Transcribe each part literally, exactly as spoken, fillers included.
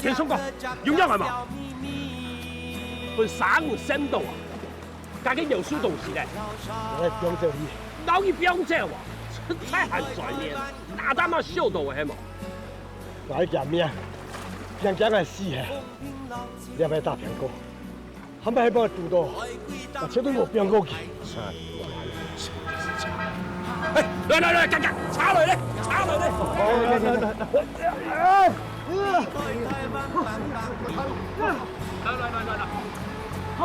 田松哥，有影無？分蛇蟲跈到啊！ 該个妖獸東西咧，𠊎來放走你。摎你放走啊？這太寒酸了，哪搭嘛燒到个係無？𠊎个命，驚驚𠊎死嘿。這擺打聽過，還毋係分𠊎堵到，𠊎絕對無放過佢。哎，來來來，趕緊，車來咧，車來咧！好，來來來來。 來來來來來，好。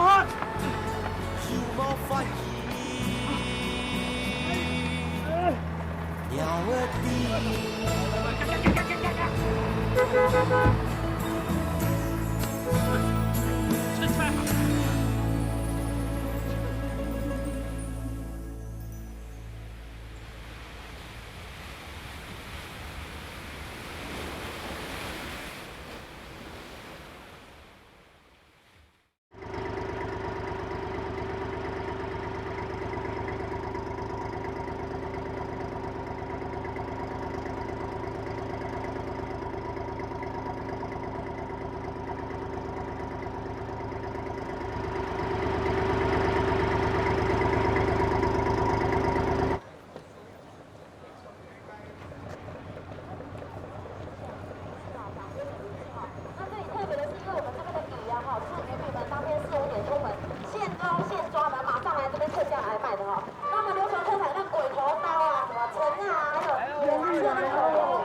那这里特别的是，因为我们这边的鱼啊，哈，就是鱼米们当天四五点出门，现捞现抓的，马上来这边称价来卖的哈。那么流传特产，像鬼头刀啊、什么陈啊，还有这个，还有，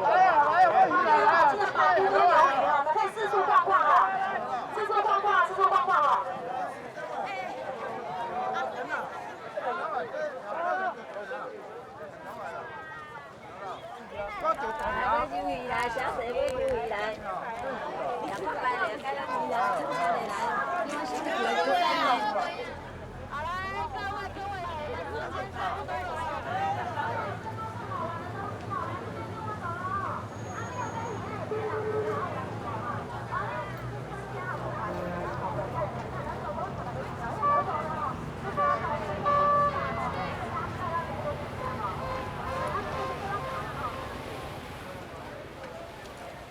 还有，还有，还有，这个宝贝都有，我们可以四处逛逛哈，四处逛逛，四处逛逛哈。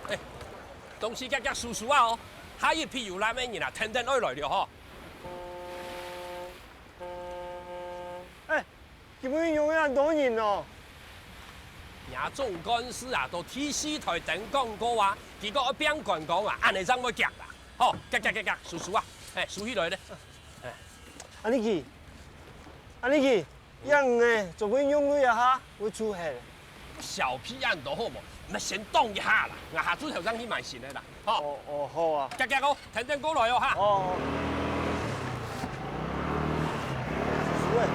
哎，東西遽遽收收啊哦，下一批遊覽个人啊，跈等愛來了吼。哎， 今晡日仰會恁多人哦？若總幹事啊，到第四台登廣告啊，佢講愛拚觀光啊，恁呢正會遽啦。好，遽遽遽遽，收收啊，哎，收起來咧。哎，阿尼基，阿尼基，這魚呢，做毋用鐳啊哈，會臭忒。小屁恁多好無？你先擋一下啦，𠊎下晝頭正去買新个啦。 好。哦，哦，好啊。遽遽哦，跈等過來哦，哈。哦，哦。叔叔欸。 哎，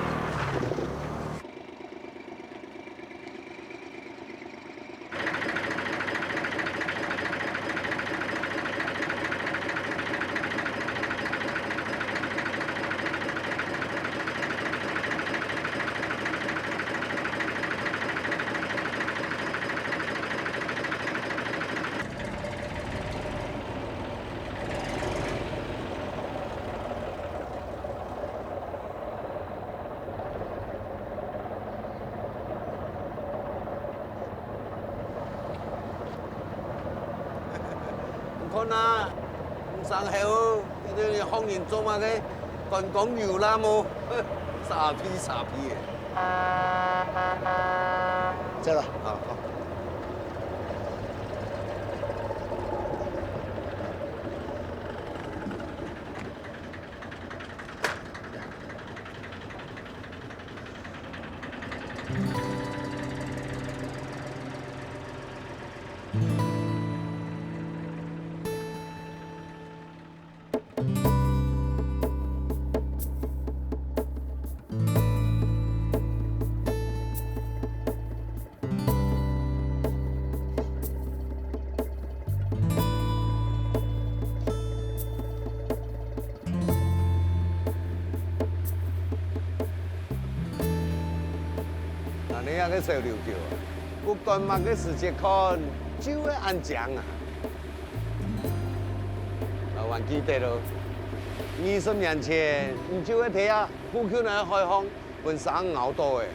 啊，毋生效，你學人做麼个觀光遊覽哦？沙皮沙皮个。走了。啊，好。 那你這个小琉球啊，不管麼个時節看，就會恁靚啊！啊，還記得咯，二十年前，你就會在這附近个海項分蛇咬到个。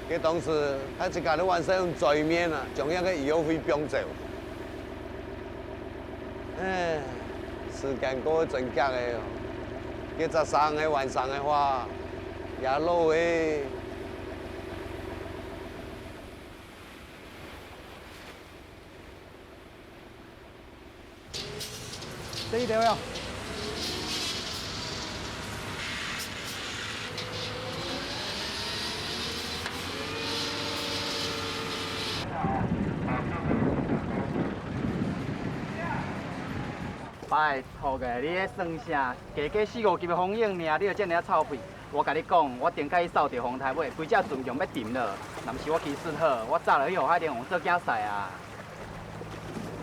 該當時，還自家个還係用嘴面啊，將這个魚仔會放走。 唉，時間過得真遽个哦，該隻生个還生个話，也老咧。 這一條呀。拜託个，你个算啥？加加四五級个風影爾，你就遮爾臭屁。我甲你講，我頂擺去掃著風颱尾，規隻船強欲沉了。若毋是我技術好，我早就去予海龍王做囝婿啊！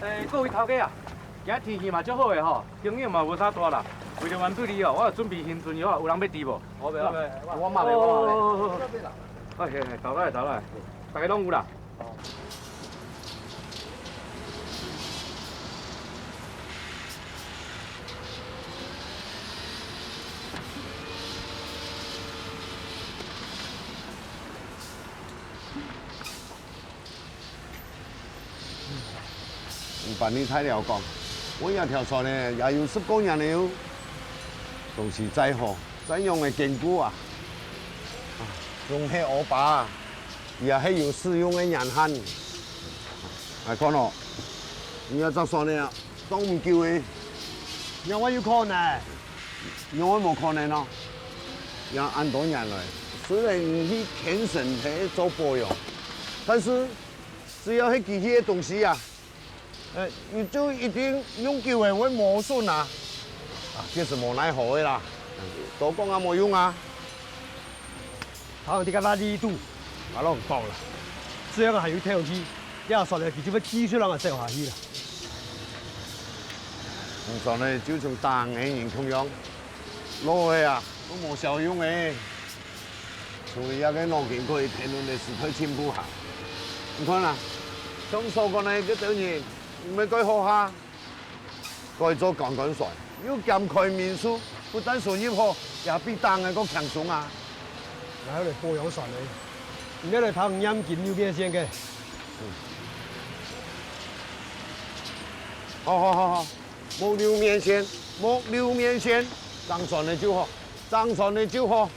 欸，各位頭家啊，今日天氣嘛足好个吼，風雨嘛無啥大啦。為著換對你哦，我有準備行船藥啊，有人欲挃無？好，袂，好，袂，我嘛袂，我嘛袂。哦，哦，哦，哦。哎，嘿，嘿，倒來，倒來，大家攏有啦。 毋瞒你大了講，𠊎這條船呢，也有十過年了喲。東西再好，再仰仔堅固啊！啊，總係阿爸啊，也係有使用个年限。來看哦，你這隻船呢，當毋久咧。仰會有可能？仰會無可能哦？也恁多年來，雖然你去牽成係做保養，但是 只要係機器个東西啊，呃，你就一定用久了會磨損啊。啊，這係無奈何个啦，多講也無用啊。頭先你个拉力度，阿龍講啦，只要還有透氣，這船呢，佢就會繼續讓佢走下去啦。毋算呢，就像打𠊎人共樣，老了啊，都無效用个。 除非這个腦筋可以評論个時代進步下。你看啊，像所講个這兜人，毋係蓋好哈，改做觀光船，又兼開民宿，不但收入好，也比打𠊎个較輕鬆啊。𠊎愛來保養船呢，你愛來聽念經六面線个。好好好好。 莫六面線，莫六面線，正船个就好，正船个就好。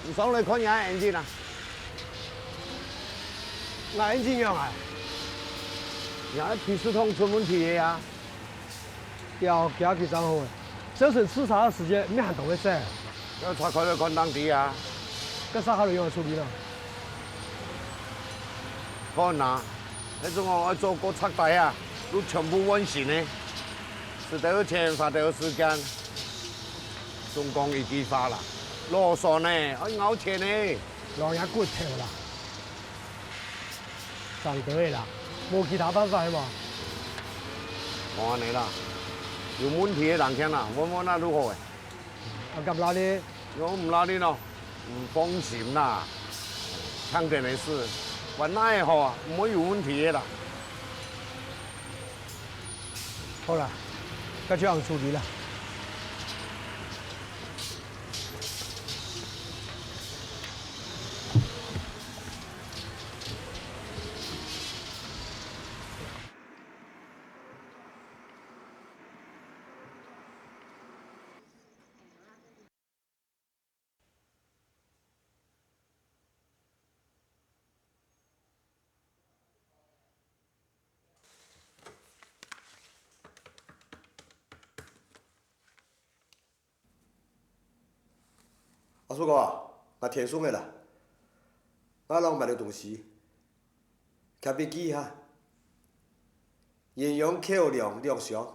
你上來看你个眼睛啊！𠊎眼睛仰仔？你个皮質通出問題个啊！ 表姐佢正好誒，相信自殺个時間毋係還當會使。愛拆開來看當知啊。該拆開來仰般處理呢？看啊，該種哦愛做過拆底啊，就全部換新个。使得錢花得時間，總講一句話啦，老船呢愛咬錢呢。老爺骨頭啦。 上得个啦，無其他辦法係無？無恁呢啦，有問題个零件啦，換換啊就好誒。啊，甲拉力？我毋拉力咯，毋放心啦。聽電个事，還哪會好啊？毋會有問題个啦。好啦，該就恁處理啦。阿叔哥啊，𠊎天送个啦，𠊎摎買兜東西，摎你寄下。鴛鴦橋梁兩箱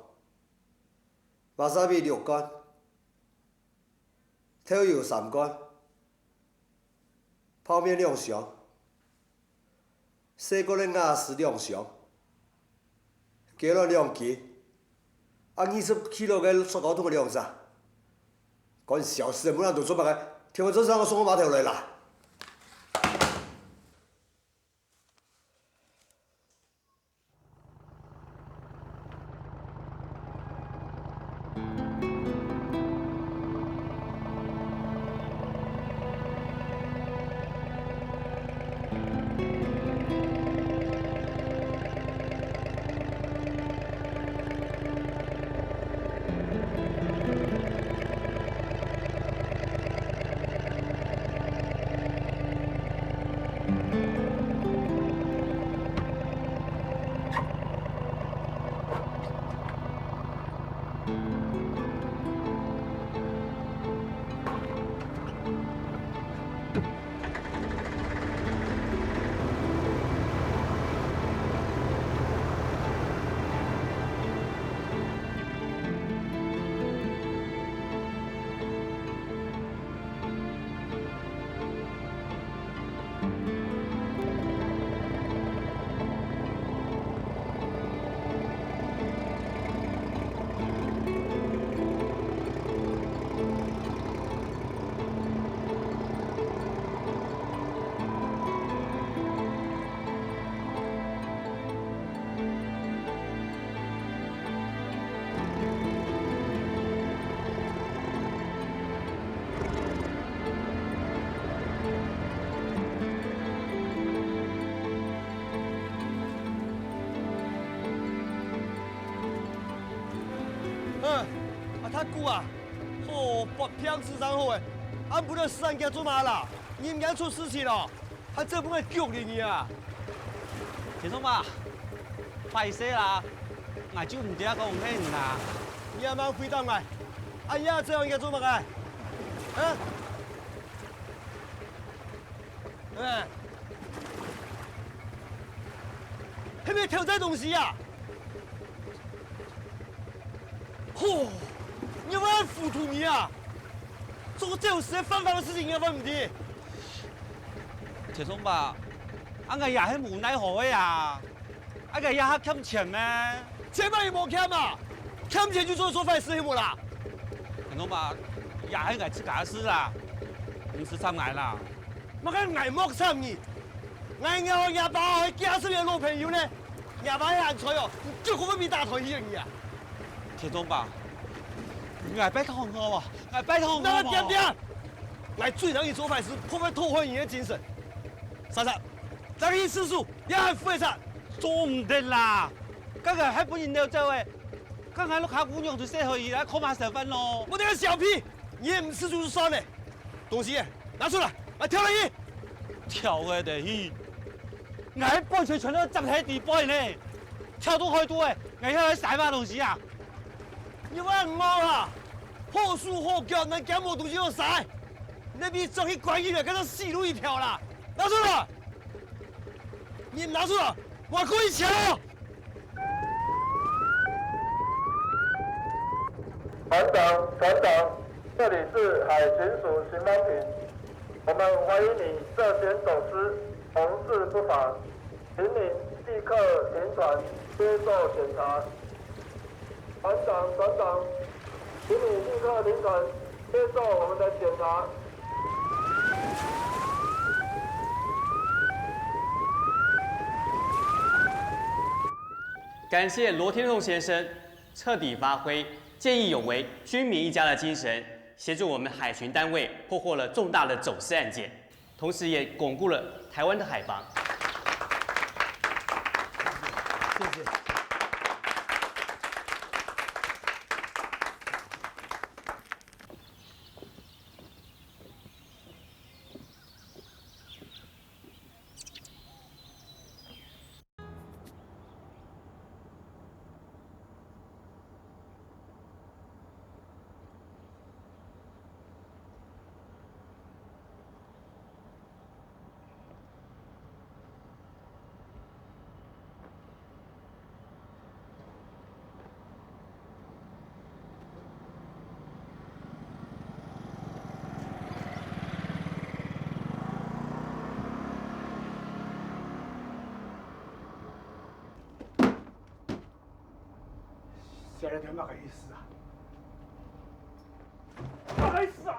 ，wasabi六罐，豆油三罐，泡麵兩箱。 細罐个瓦斯兩箱，雞卵兩斤，啊，二十kilo个塑膠桶兩隻。管小事，無人都做麼个？天光早上送我碼頭來啦！ 嗯，啊，大姑啊，好，發病子正好誒，恁晡日時間做麼啦？人家出事情咯，還做麼个局哩你啊？天松伯，壞勢啦，𠊎就毋知講係你啦。你還吂回答𠊎，恁夜這樣應該做麼个？啊？哎，係毋係偷載東西啊？ 吼，你會恁糊塗你啊？做這種事犯法个事情你會毋知？天松伯，啊𠊎也係無奈何个啊，啊𠊎也係欠錢咩？錢嘛你無欠啊，欠錢就做做壞事係無啦？天松伯，也係𠊎自家个事啊，毋使插𠊎啦。 麼个𠊎莫插你？𠊎咬若爸係幾十年个老朋友呢，若爸係恁衰哦，你結果會分人打斷去啊你啊！天松伯，𠊎拜託你好無？𠊎拜託你好無？那麼恬恬！𠊎最討厭做壞事，破壞討好人个精神。莎莎，再去試試，也還負責。做毋得啦！該个還分人溜走誒，該𠊎屋下姑娘就洗好衣來靠麼食飯咯？我這個小屁！ 你毋試試就算了，東西拿出來，𠊎挑來去。挑个得去，𠊎本錢全都接在裡背呢，挑到海肚誒，𠊎要來洗麼東西啊？你會戇啊？好手好腳，哪驚無東西好洗？你比將去關起來，跟著死路一條啦！拿出來！你拿出來，我故意搶！ 船長，船長，這裡是海巡署巡防艇，我們懷疑你涉嫌走私、從事不法，請你立刻停船接受檢查。船長，船長，請你立刻停船接受我們的檢查。 感謝羅天松先生徹底發揮見義勇為、軍民一家的精神，協助我們海巡單位破獲了重大的走私案件，同時也鞏固了台灣的海防。謝謝。這係麼个意思啊？麼个意思啊？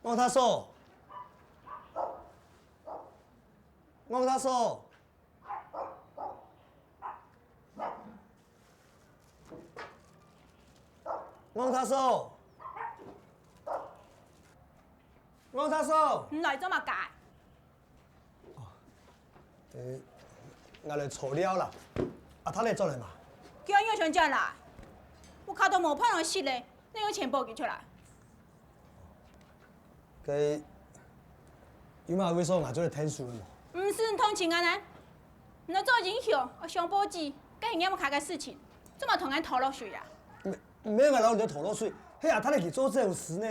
戇大嫂，戇大嫂，戇大嫂，戇大嫂。你來做麼个？ 呃，𠊎來坐尞啦。阿達仔轉來嘛？佢仰會轉來？屋下都無飯好食咧，你有錢報佢出來？該，有麼个位所𠊎做得𢯭手个無？毋使你同情𠊎呢。你做英雄，愛上報紙，該係你屋下个事情，做麼同𠊎拖落水啊？毋，毋係𠊎摎你拖落水，係阿達仔佢做這種事呢。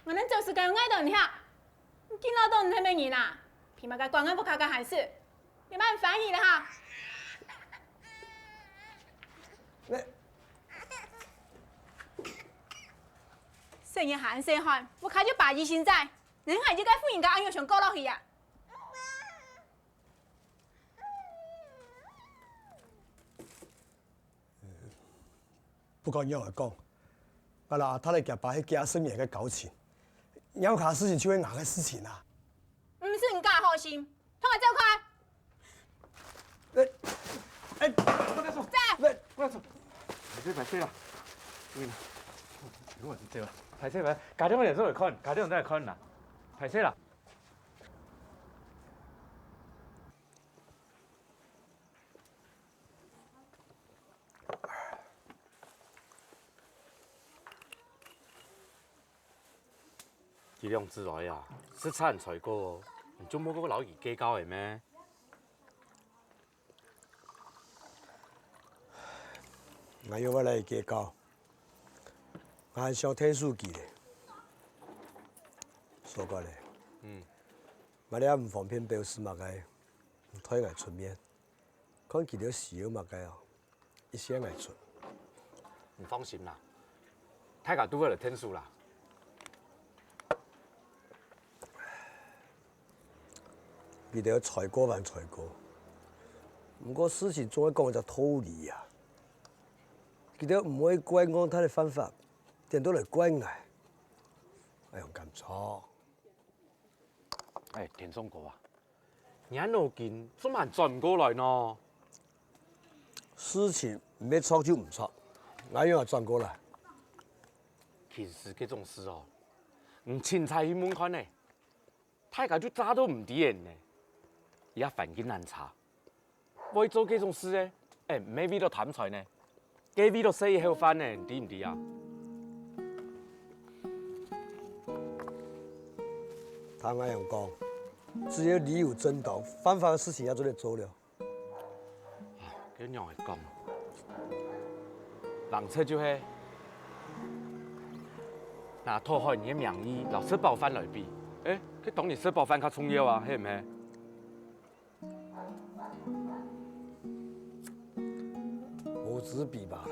𠊎等做事該有礙到你啊！ 你見到都毋係麼人啊？憑麼个管𠊎屋下个閒事？你慢翻譯啦哈！細人還細漢，屋下就把二先生，你還就該婦人家恁樣想過落去啊？ 不管仰仔講，𠊎摎阿達仔厥爸係幾十年个交情，若屋下事情就係𠊎个事情啊！毋使你假好心，同𠊎走開！哎，哎，不能走，走！不能走，歹勢歹勢啦，我先走啦，歹勢歹勢，改天𠊎再來看，改天𠊎再來看啦，歹勢啦。 佢兩子哀啊，實在毋衰過哦，你就莫過摎佢計較仔咩？𠊎又愛摎佢計較，𠊎還想𢯭手佢咧。所以講咧，嗯，𠊎這毋方便表示麼个，你代𠊎出面，看佢兜需要麼个哦。 一線𠊎出。你放心啦，大家都會來𢯭手啦。佢兜衰過還衰過，毋過事情總愛講一隻道理啊。佢兜毋會怪戇大仔犯法，顛倒來怪𠊎，恁樣敢著？哎，天松哥啊， 你个腦筋做麼轉毋過來呢？事情毋係著就毋著，𠊎仰會轉過來？其實這種事哦，你清採去問看呢，大家就詐都毋知呢。這環境恁差，會做這種事呢，哎，毋係為著貪財呢， 該為著食一口飯呢，你知毋知啊？聽𠊎恁樣講，只要理由正當，犯法个事情也做得做了。該仰仔講，人實就係拿討好人个名義摎食飽飯來比，哎，該當然食飽飯較重要啊，係毋係？ 無知比吧。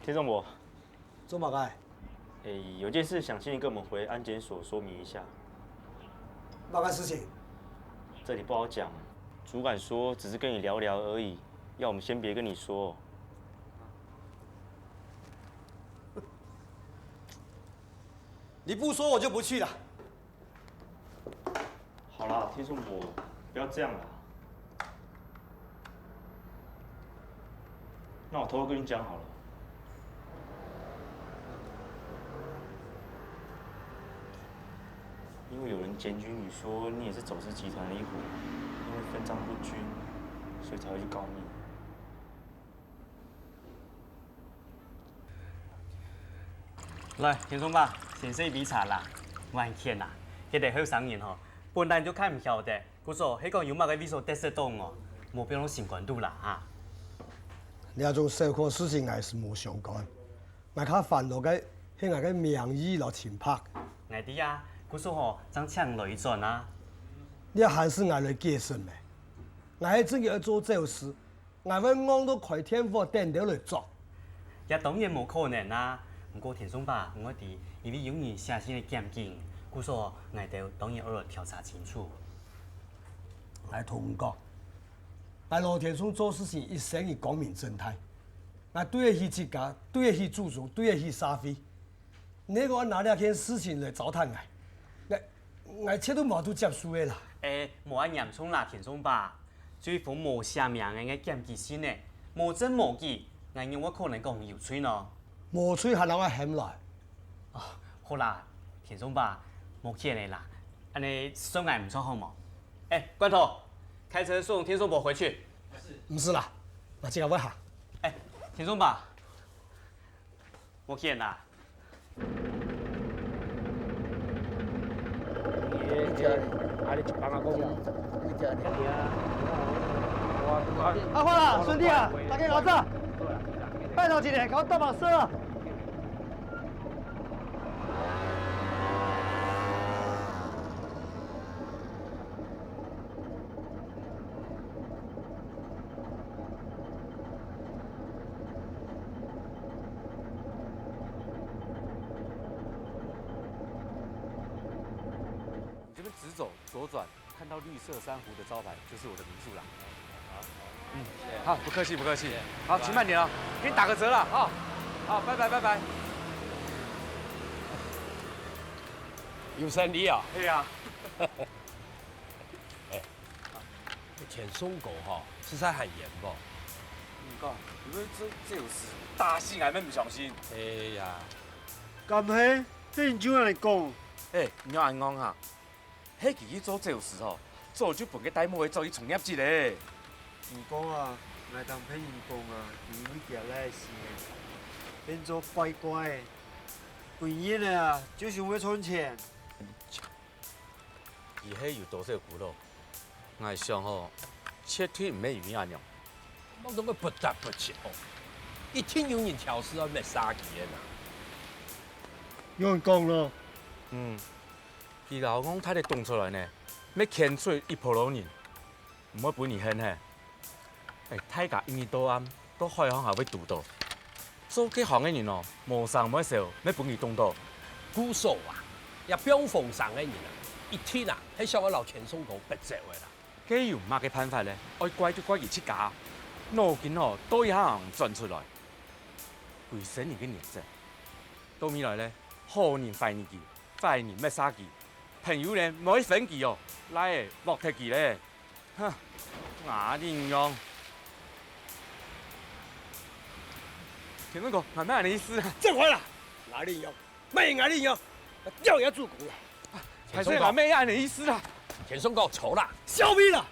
田中博，做麼个？欸，有件事想請你跟我們回安檢所說明一下。麼个事情？這裡不好講，主管說只是跟你聊聊而已，要我們先別跟你說。你不說我就不去了。 好啦，田中博，不要這樣啦。那我偷偷跟你講好了，因為有人檢舉你說你也是走私集團的一夥，因為分贓不均，所以才會去告你。 來，田中伯，先食一杯茶啦。𠊎還譴啊，這兜後生人吼，本來就較毋曉得，故所係講有麼个位所得失到𠊎，莫放到心肝肚啦哈。這種小可事情𠊎係無相干，𠊎較煩惱个係𠊎个名譽摎清白。𠊎知啊，故所吼，正請你來轉啊。這還使𠊎來解釋咩？𠊎係真个愛做走私， 𠊎會戇到開電火等你來捉。這當然無可能啊！毋過田中伯，你愛知，因為有人寫信來檢舉，故所𠊎兜當然愛來調查清楚。𠊎同你講，𠊎羅田中做事情一生人光明正大，𠊎對得起自家，對得起祖宗，對得起社會。 你還講拿這件事情來糟蹋𠊎，𠊎𠊎絕對無法度接受个啦！欸，無恁嚴重啦，田中伯。這封無寫名个檢舉信呢，無證無據，𠊎仰會可能講你有罪呢？無罪還拿𠊎喊來？哦，好啦，田中伯，無譴了啦，恁仔算𠊎毋著好無？欸，罐頭，開車送田中伯回去。毋使啦，𠊎自家會行。欸，田中伯，無譴啦。 阿花啦，順利啊，大家𠢕早，拜託一下，共𠊎搭把手啊！ 你這邊直走，左轉，看到綠色珊瑚的招牌，就是我的民宿啦。嗯，好，不客氣，不客氣。好，請慢點哦，給你打個折啦，哈。好，拜拜，拜拜。有生理哦。對啊。 欸，田中哥吼，實在還冤無？毋過，你會做走私，打死𠊎乜毋相信。哎呀，敢係？這你就恁樣講？欸，你莫恁戇哈！係佢去做走私吼，早就分該戴帽仔捉去充業績咧。毋過啊，𠊎聽別人講啊，佢因為佢倈仔死咧，變做怪怪个，歸日仔啊，就想愛賺錢。 佢係有多少孤老？𠊎想吼，絕對毋係因為恁樣。麼个會不得不去吼？一定有人挑事愛滅殺佢个啦。有人講咯。嗯，佢摎戇大个講出來呢，乜牽出一波老人。 毋會分你㤐嘿。欸，大家一日到暗到海項還會堵著，做該行个人哦，無生無死乜分佢擋著。故所啊，這放風聲个人啊，一定啊係想愛摎田中哥逼走个啦。該有麼个辦法呢？愛怪就怪佢自家，腦筋哦，到一下轉出來。歸生人个原則，到尾來呢，好人壞人佢，壞人滅殺佢，朋友呢，毋會分佢哦，倈仔，㧒忒佢咧。 哼，𠊎恁樣。田中哥，𠊎乜恁樣意思啊。正壞啦！𠊎恁樣，乜𠊎恁樣，吊佢个主公啦！田中哥，𠊎乜恁樣意思啊。田中哥，坐啦！笑屁啦！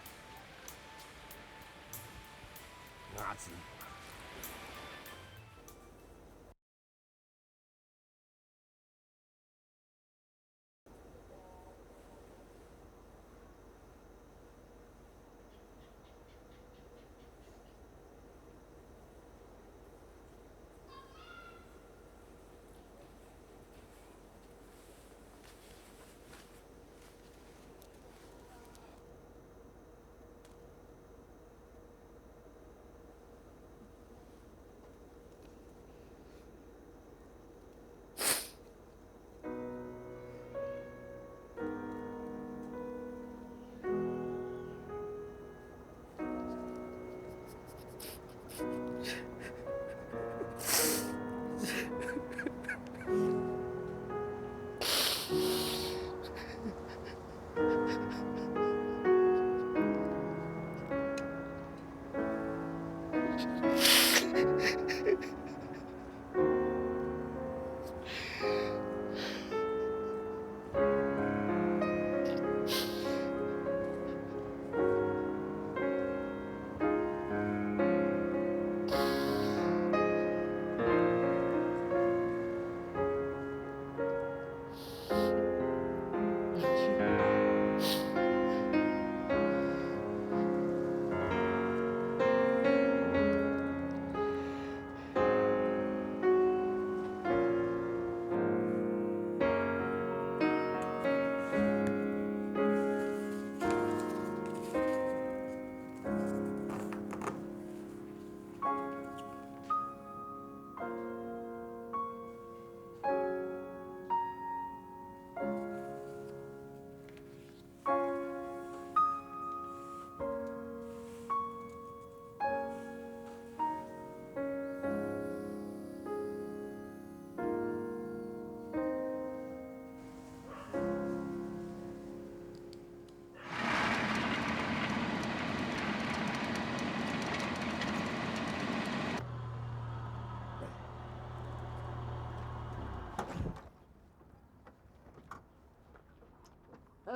先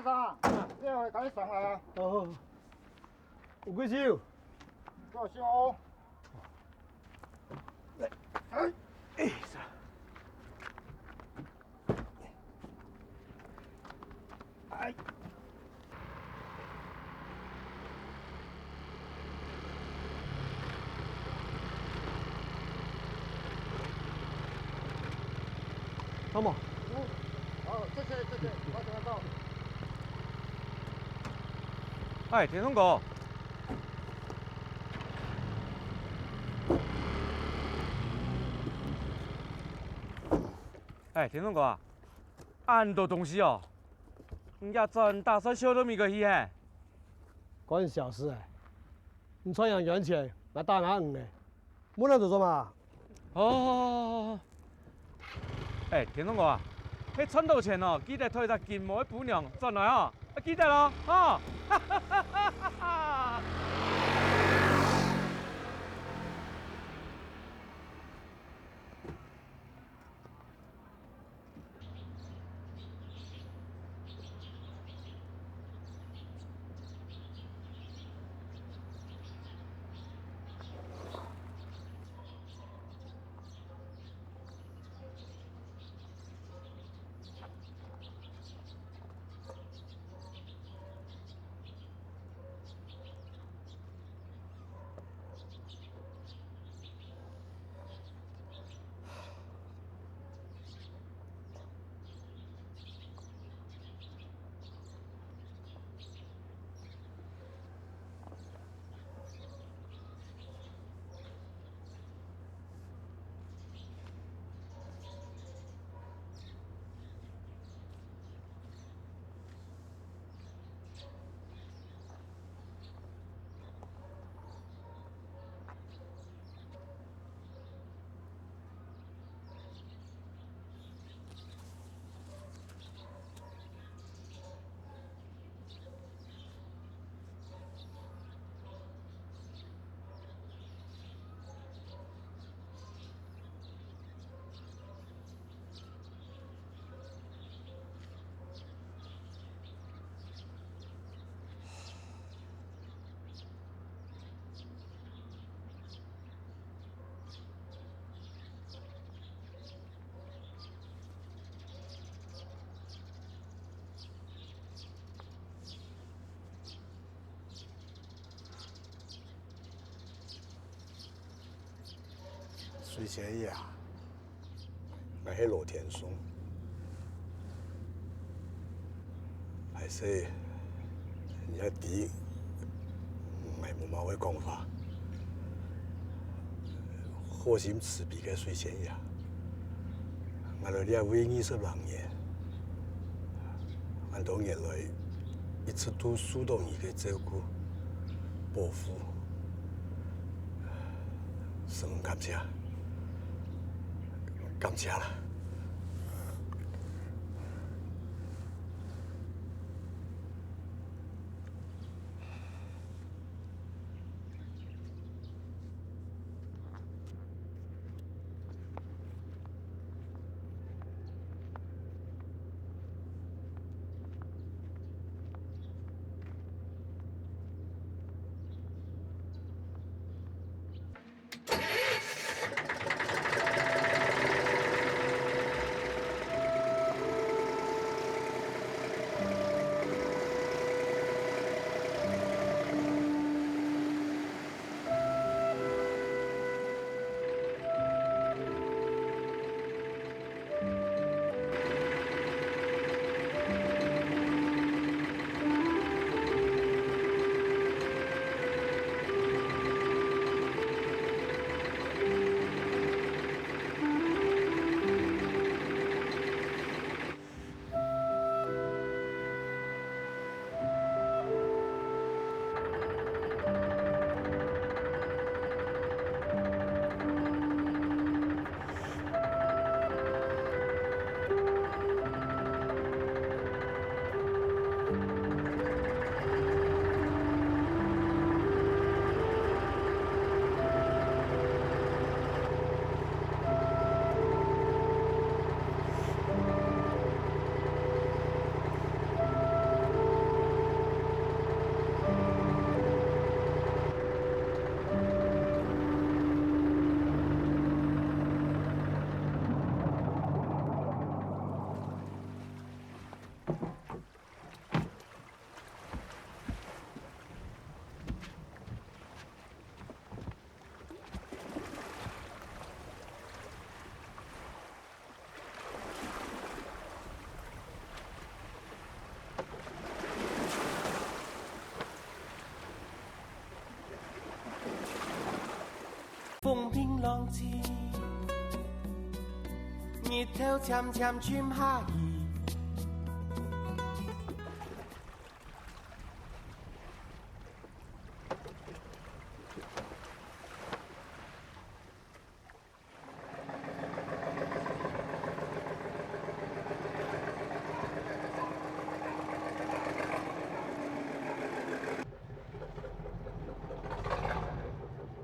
生，這位該上來啊。哦，有幾久？做修。來，哎，哎，哎。 好無？好，謝謝，謝謝，我等下到。哎，田中哥。哎，田中哥啊，恁多東西哦，你這轉打算燒到美國去嘿？關你小事哎！你賺洋洋錢，來打𠊎魚呢？ 問恁多做麼？好，好，好，好，好。哎，田中哥啊，係賺到錢哦，記得討一隻金毛个餔娘轉來哦，愛記得哦，吼！水仙姨啊，𠊎係羅天松。歹勢，你也知，𠊎無麼个講法。好心慈悲个水仙姨啊，𠊎來這位二十零年，恁多年來，一直都受到你个照顧、保護。 十分感謝，感謝啦。日頭漸漸沉下去。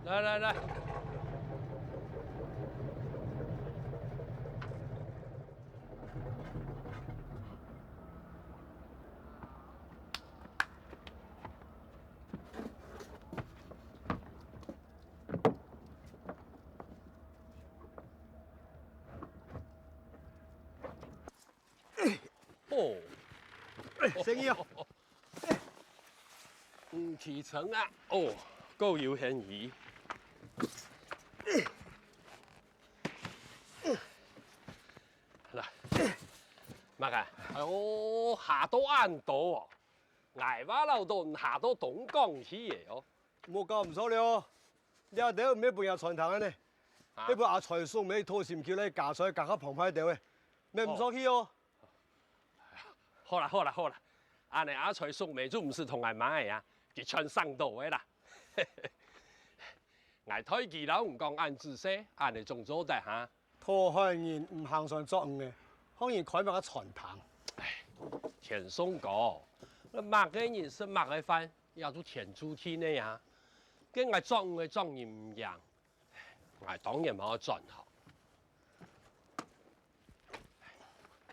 來來來。 哦，哎，生意哦。嗯，起床啊，哦，夠有閒意。來，麼个？哎喲，下到恁多哦！𠊎話恅著下到東港去个哦。莫搞毋著了，這兜毋係分若賺頭个呢，啊？係分阿財叔姆討心臼來加菜加較澎湃兜个，免毋著去哦。 好啦好啦好啦，恁呢阿財叔姆就毋使同𠊎買啊，佢全省到个啦。𠊎代佢摎你講恁仔細，恁呢總做得哈？討海人毋行船捉魚个，學人開麼个餐廳？唉，田松哥，麼个人食麼个飯，也就天注定个呀。該𠊎捉魚个捉人毋贏， 𠊎當然無愛轉吼。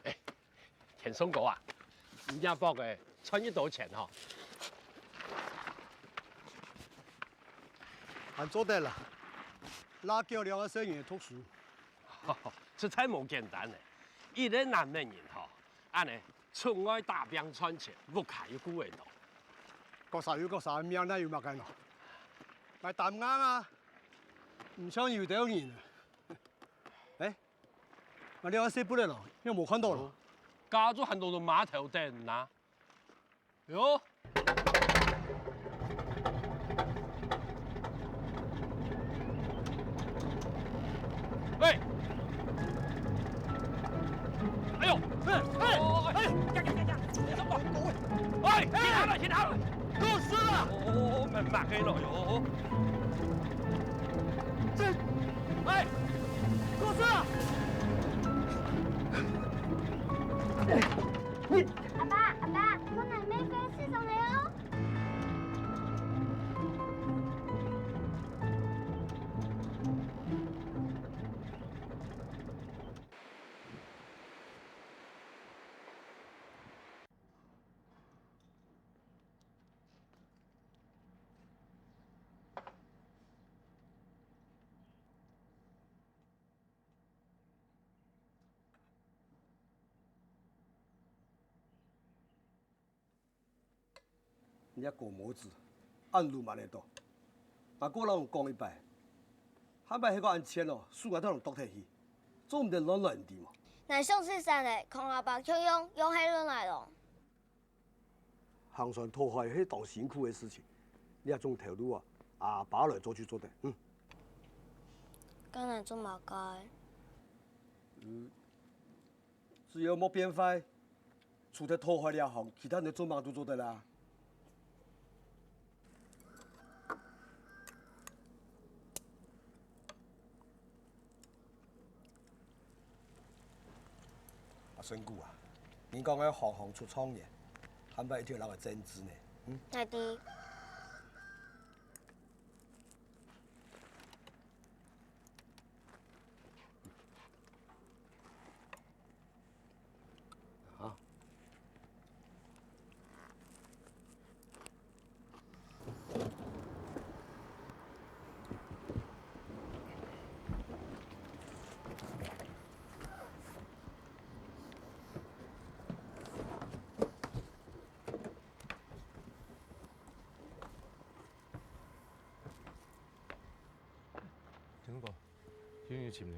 哎，田松哥啊，你這駁仔賺幾多錢吼？還做得啦，拉狗兩个細人讀書。實在無簡單呢，一個男仔人吼，恁呢出外打拚賺錢，屋下又顧會到。各儕有各儕个命，哪有麼个喏？𠊎擔硬啊！ 毋像有兜人啊。哎，𠊎這下細步仔咯，仰無看著咯？家族還多多碼頭等啊。喲！喂！哎喲！哎哎哎！呀呀呀呀！你怎么？哎，停下了，停下了！ 故事啊！哦，慢慢个咯哟。這，哎，故事啊！阿爸，阿爸，我奶奶分屍上來哦！ 你這高毛子，恁魯蠻仔到！𠊎過摎你講一擺，下擺係過恁賤哦，手𠊎同你剁忒去，做毋得亂來，你知無？𠊎想食山仔，同阿爸共樣，仰係亂來咯。 行船討海係當辛苦个事情，這種頭路啊，阿爸來做就做得。嗯。該𠊎做麼个？嗯，只要莫變壞，除忒討海這項，其他你做麼个都做得啦。 阿順牯啊，人講个行行出狀元，下擺一定愛摎𠊎爭取呢。嗯？𠊎知。 田松哥，有人尋你。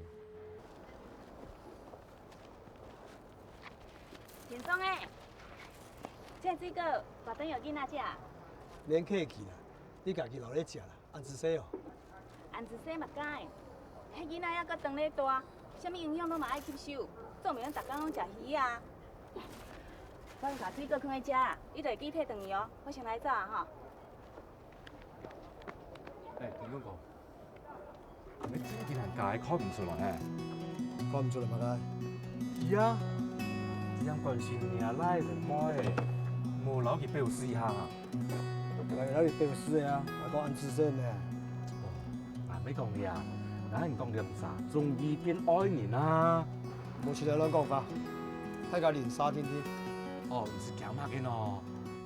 田松仔，這水果，𠊎等愛分你食啊？免客氣啦，你家己留來食啦，恁仔細哦。恁仔細麼个？該囡仔猶過當咧大，啥物營養都嘛愛吸收。做毋免逐工攏食魚啊？放下水果放在遮，你就會記忒轉去哦。我先來走啊吼。哎，聽我講，你真正家己看毋出來呢？看毋出來麼个？佢啊，佢恁關心若倈仔妹仔，無摎佢表示一下啊？ 𠊎有摎佢表示个啊，𠊎講恁仔細呢。哦，𠊎毋係講你啊，𠊎喊你講你毋使，終於變外人啊。莫出來亂講話，大家鄰舍定定。哦，毋使驚麼个哦，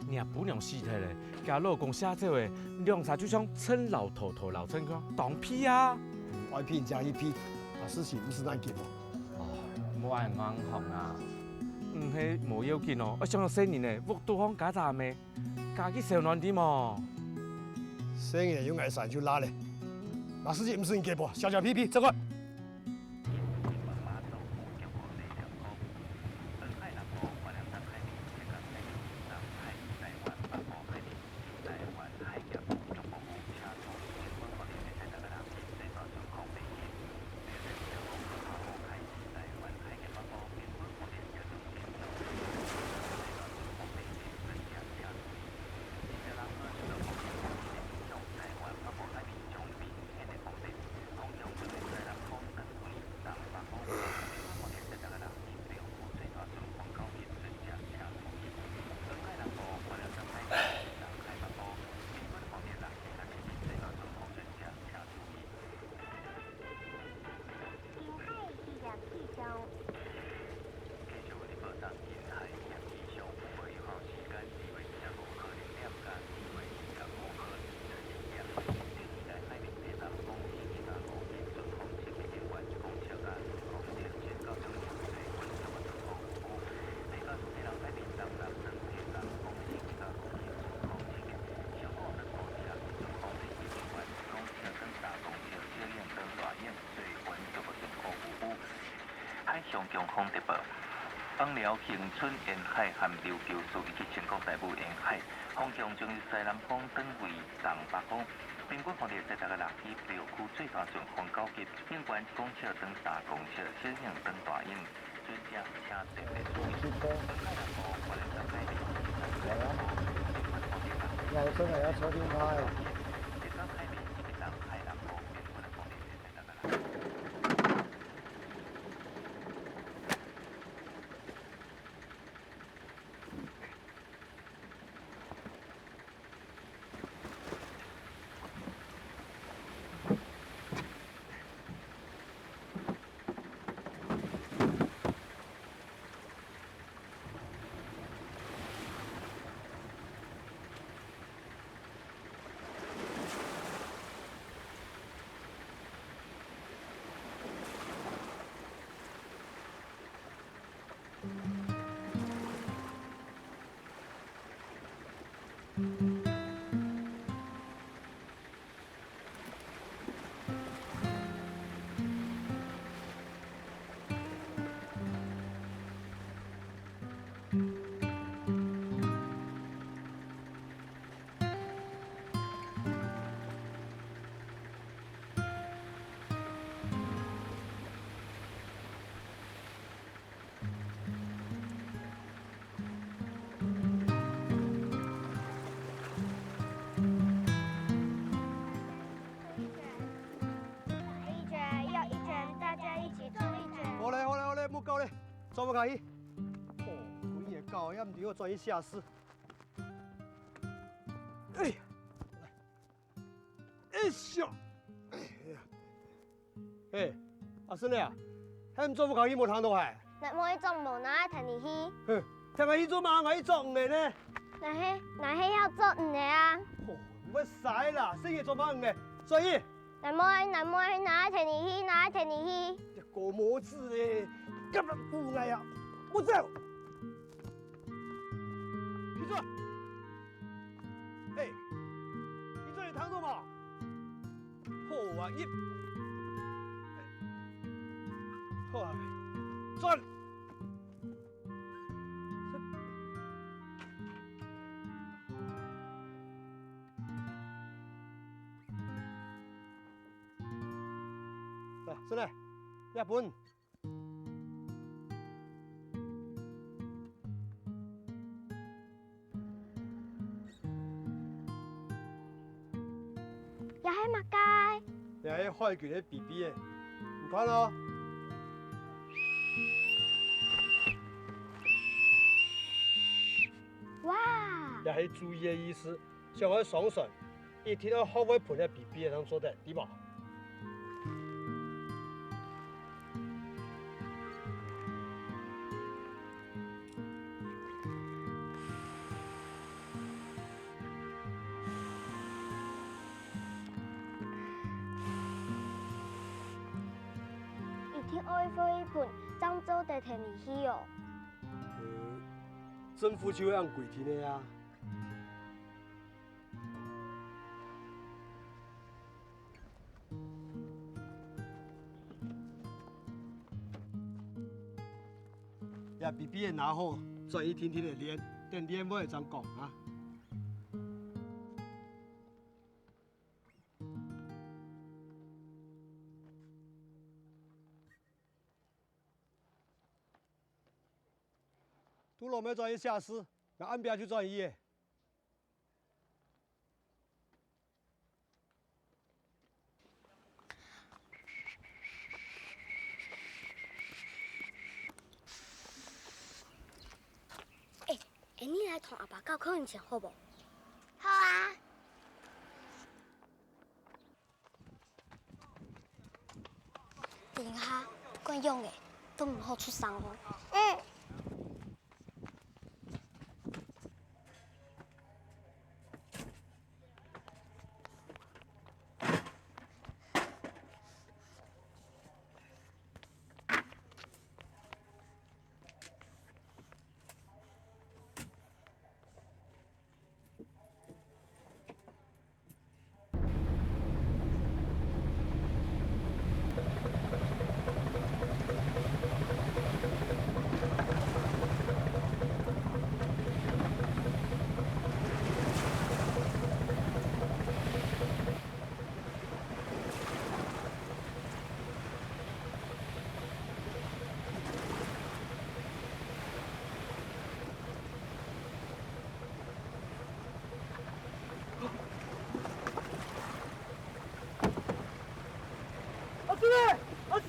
若餔娘死忒咧，厥老公卸走咧，兩儕就像陳老頭頭摎陳強當配啊。愛配正去配，啊事情毋使恁急哦。哦，莫恁硬項啊，毋係無要緊哦，愛想著細人仔，屋肚項家家咩。 家己燒暖知無？細人用𠊎生就罅咧，麼事情毋使你解釋，笑笑屁屁，走開！海上強風特報，放了恆春沿海含琉球島以及清光大武沿海，風向將由西南風轉為東北風。平均風力在逐个六級，北區最大陣風九級，平均風速轉三公尺，小型轉大型。船隻請特別注意。本海南部、花蓮東海面以及東海南部，平均風力六級，一圈，又一圈，大家一起转一圈。好咧，好咧，好咧，莫搞咧，轉毋開去。哦，鬼也搞，也毋知我轉去寫字。哎呀，來。 哎呀！哎呀！哎，阿順仔啊，喊你轉屋下去無聽著係？若無愛轉無，哪會跈你去？哼，跈𠊎去做麼个？𠊎去捉魚仔呢。若係，若係愛捉魚仔啊？哦，毋會使啦，細人捉麼个魚仔？所以，若無愛，若無愛，哪會跈你去？哪會跈你去？這個模子咧，敢來舞𠊎啊！莫走！ 起坐！嘿，起坐，有聽著無？好啊，一，好啊，轉！來，順仔，這分。這係麼个？這係海龜个B B仔，你看哦。哇！這係注意个意思，想愛上船，一定愛學會分這B B仔正做得，知無？ 一定愛會分，正做得㧡佢去哦。呃，政府就恁規定个啊。 這B B仔拿好，轉去定定仔練，等練會正講啊。 肚老妹轉去寫字，𠊎暗晡就轉去咧。欸，𫣆俚來同阿爸搞看人情好無？好啊。 等一下，管樣仔，都毋好出聲哦。嗯。 阿叔仔，阿叔！阿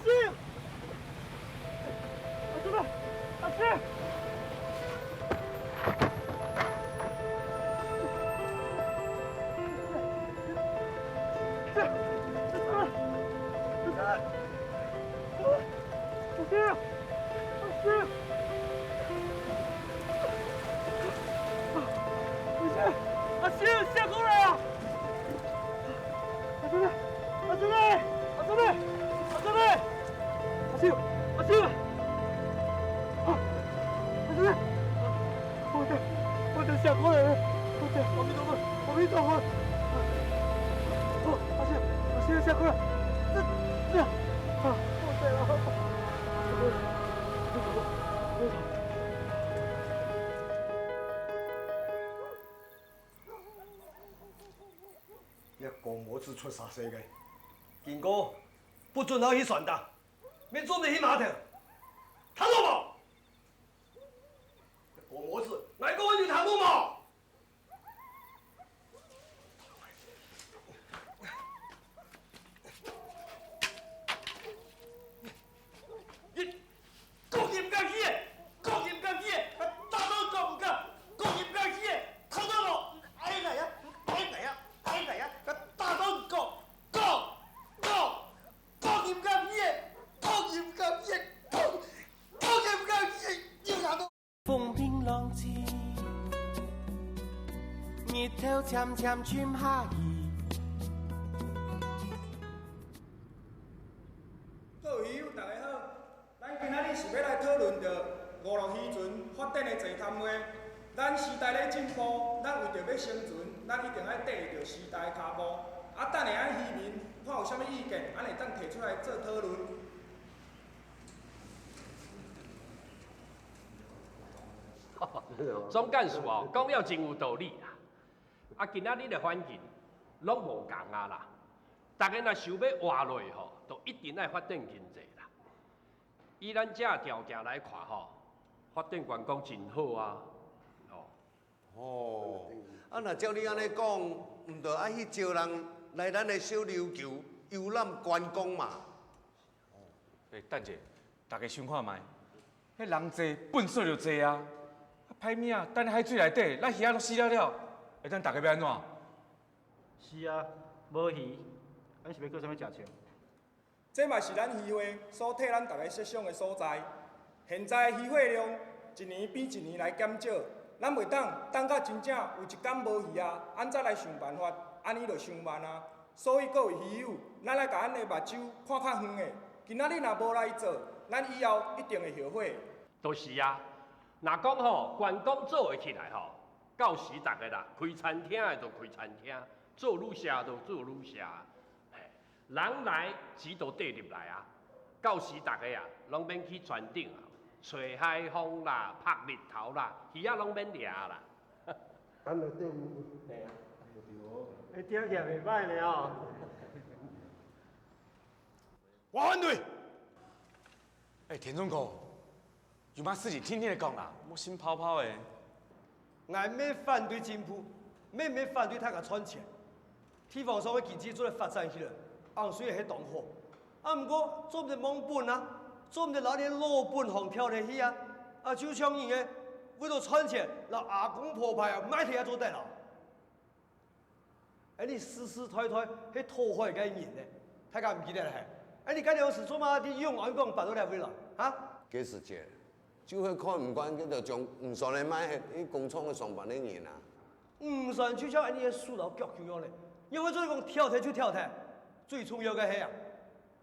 叔仔，阿叔！阿叔！阿叔！阿叔！ 阿叔！阿叔！阿叔！阿叔！醒過來啊！阿叔！阿叔！阿叔！阿叔！阿叔！阿叔！啊！阿叔！ 好，好，醒過來了，好，阿彌陀佛，阿彌陀佛。好，阿叔，阿叔，醒過來。這，這，啊，好，醒了，好，好，阿彌陀佛，阿彌陀佛。這公母子出啥事个？經過，不准佢去船搭，乜做得去碼頭，聽到無？ 公母子，𠊎講你聽到無？你講你毋敢去，講你毋敢去，打到你講毋敢，講你毋敢去，聽到無？哎呀呀，哎呀呀，哎呀呀，打到你講，講，講！ 當然敢去，當然敢去，當，當然敢去，有哪个？風平浪靜，日頭漸漸沉下去。各位朋友，大家好！ 咱今仔日是欲來討論著娛樂漁船發展的座談會。咱時代咧進步，咱為著欲生存，咱一定愛綴著時代的跤步。啊，等下咱漁民看有啥物意見，咱會當提出來做討論。總幹事哦，講了真有道理啦。啊，今仔日的環境，攏無仝啊啦。大家若想欲活落去吼，都一定愛發展經濟啦。 以咱這條件來看吼，發展觀光真好啊，吼。哦，啊，若照你按呢講，毋就愛去招人來咱个小琉球遊覽觀光嘛。欸，等一下，大家想看覓，彼人濟，糞埽就濟啊！啊，歹命啊，等海水內底，咱魚仔都死了了，欸，咱大家欲按怎？是啊，無魚，咱是欲過啥物食穿？ 這嘛是咱漁會所替咱大家設想的所在。現在的漁獲量一年比一年來減少，咱袂當等甲真正有一工無魚啊，咱才來想辦法，按呢就傷慢啊。所以各位漁友，咱來共咱的目睭看較遠的，今仔日若無來做，咱以後一定會後悔。就是啊，若講吼，觀光做會起來吼，到時逐个啦，開餐廳的就開餐廳，做旅社就做旅社。 嘿，人來，錢就綴入來啊。到時逐个啊，攏免去船頂啊，吹海風啦，曝日頭啦，魚仔攏免掠啦。咱就對有。嘿啊。欸，聽起來袂歹呢哦。我反對！欸，田中哥， 有麼个事情定定仔講啦，莫心泡泡仔。𠊎毋係反對政府，乜毋係反對大家賺錢。地方上个經濟做得發展起來，恁樣係當好。啊，毋過做毋得忘本啊，做毋得摎你老本行跳忒去啊。啊，就像你个，為著賺錢，摎阿公婆牌啊賣忒也做得啊。 恁樣世世代代係討海个人呢，大家毋記得了嘿？恁樣該央時做麼个對永安港搬到這位來，哈？該時節，就係看毋慣該兜將漁船仔賣忒去工廠个上班个人啊。漁船就像恁樣个手摎腳共樣咧，仰會做得講跳忒就跳忒？最重要个係啊，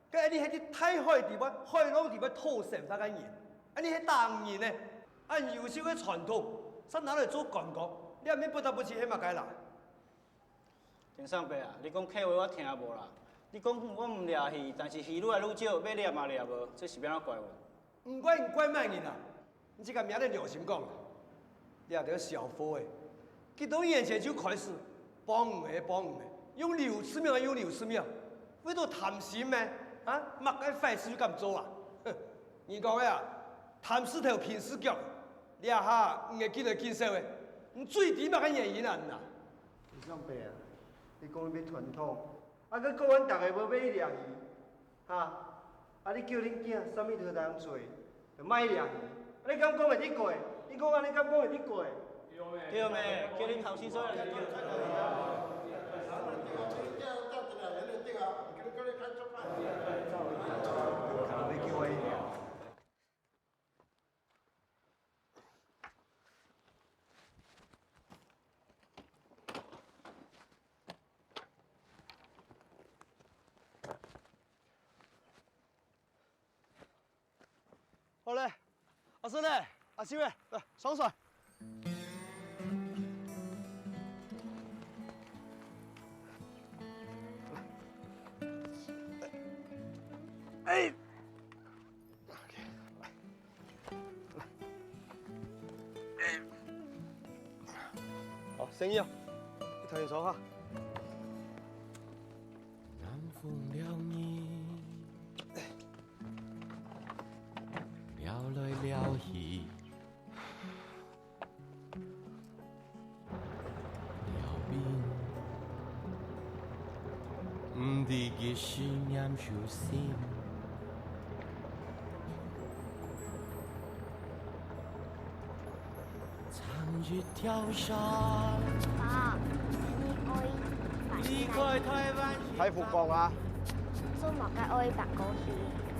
該恁樣係在大海底背、海浪底背討生活个人，恁樣係打魚人呢。恁優秀个傳統，煞拿來做觀光，這毋係不得不去係麼个啦？ 田三伯啊，你講客話我聽無啦。你講我毋掠魚，但是魚愈來愈少，欲掠嘛掠無，這是欲按怎怪我？毋怪你怪麼人啊？你自家摸著良心講啊！這兜小貨仔，幾多年前就開始，幫毋係幫毋係，用流水命啊用流水命，為著貪心咩？啊，麼个壞事就敢做啊？哼，你講个啊，貪事頭平事腳，這下你个緊來緊少个，你最知麼个原因啊？你啊？ 田三伯啊，你講你愛傳統，啊，閣講阮逐家無愛掠魚，哈？啊，你叫恁囝啥物都通做，就莫掠魚。啊，你敢講會得過？你講恁樣敢講會得過？對咩？叫恁頭先做人就對。好咧，阿順咧，阿秀咧，來，上船。哎，OK，來。 好，生意哦，一團一双哈。南風撩你，撩來撩去，撩兵，毋知幾時拈手心。 唱一條山。爸，你愛離開台灣。大富講啊。做麼个愛搬過去？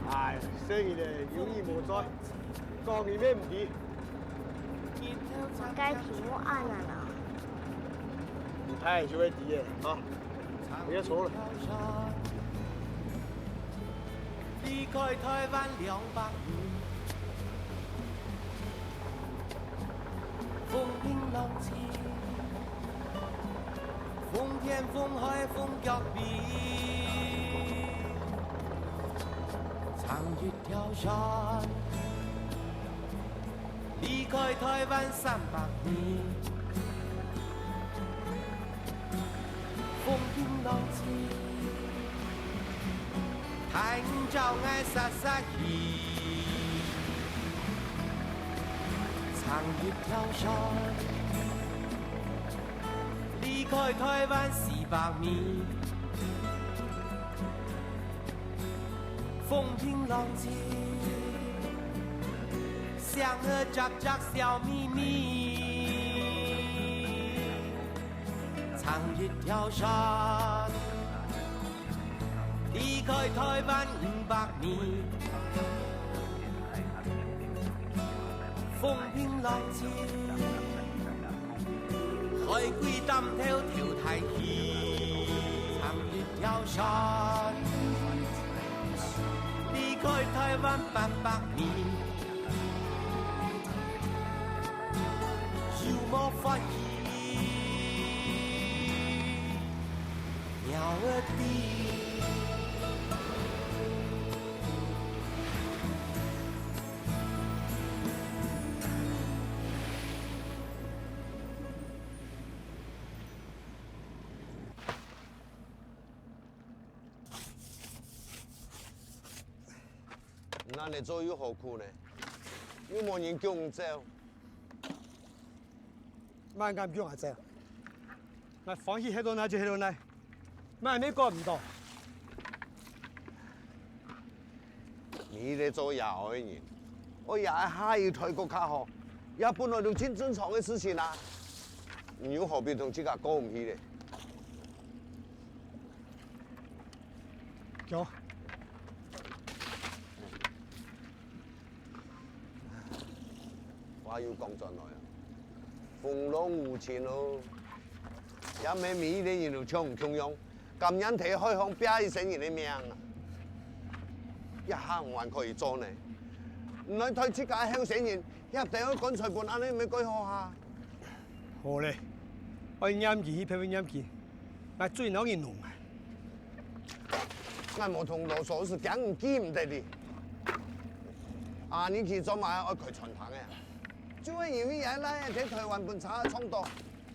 哎，細人仔有耳無嘴，講你乜毋知。麼个題目恁難啊？你大漢就會知个，啊。 不要吵了。離開台灣兩百年，風平浪靜，風天風海風腳尾，唱一條山。 離開台灣三百年，風平浪靜，大人招𠊎煞煞去，唱一條山。離開台灣四百年，風平浪靜，想你隻隻笑眯眯。唱一條船，離開台灣五百米。風平浪靜， 海龜擔頭敨大氣，唱一條船，離開台灣八百米，有無歡喜？鳥仔知。 恁樣做有何苦呢？又無人叫你走。麼人敢叫𠊎走？𠊎歡喜歇到哪就歇到哪，麼人也管毋到。 你這做爺哀个人，愛爺哀下一代過較好，這本來就盡正常个事情啊。你又何必同自家過毋去咧？行。話又講轉來啊，風浪無情哦，也毋係每一個人都像你共樣。 甘願在海項拚一生人个命啊！這下你還可以做呢？你來代自家後生人，協得愛棺材本恁樣毋係蓋好哈？好咧，愛撿佢，去別位撿佢，𠊎嘴摎你弄啊！𠊎無同你囉嗦，係驚你記毋得哩。啊，你去做麼个愛開餐廳个啊？就係因為𠊎倈仔在台灣分車撞著， 到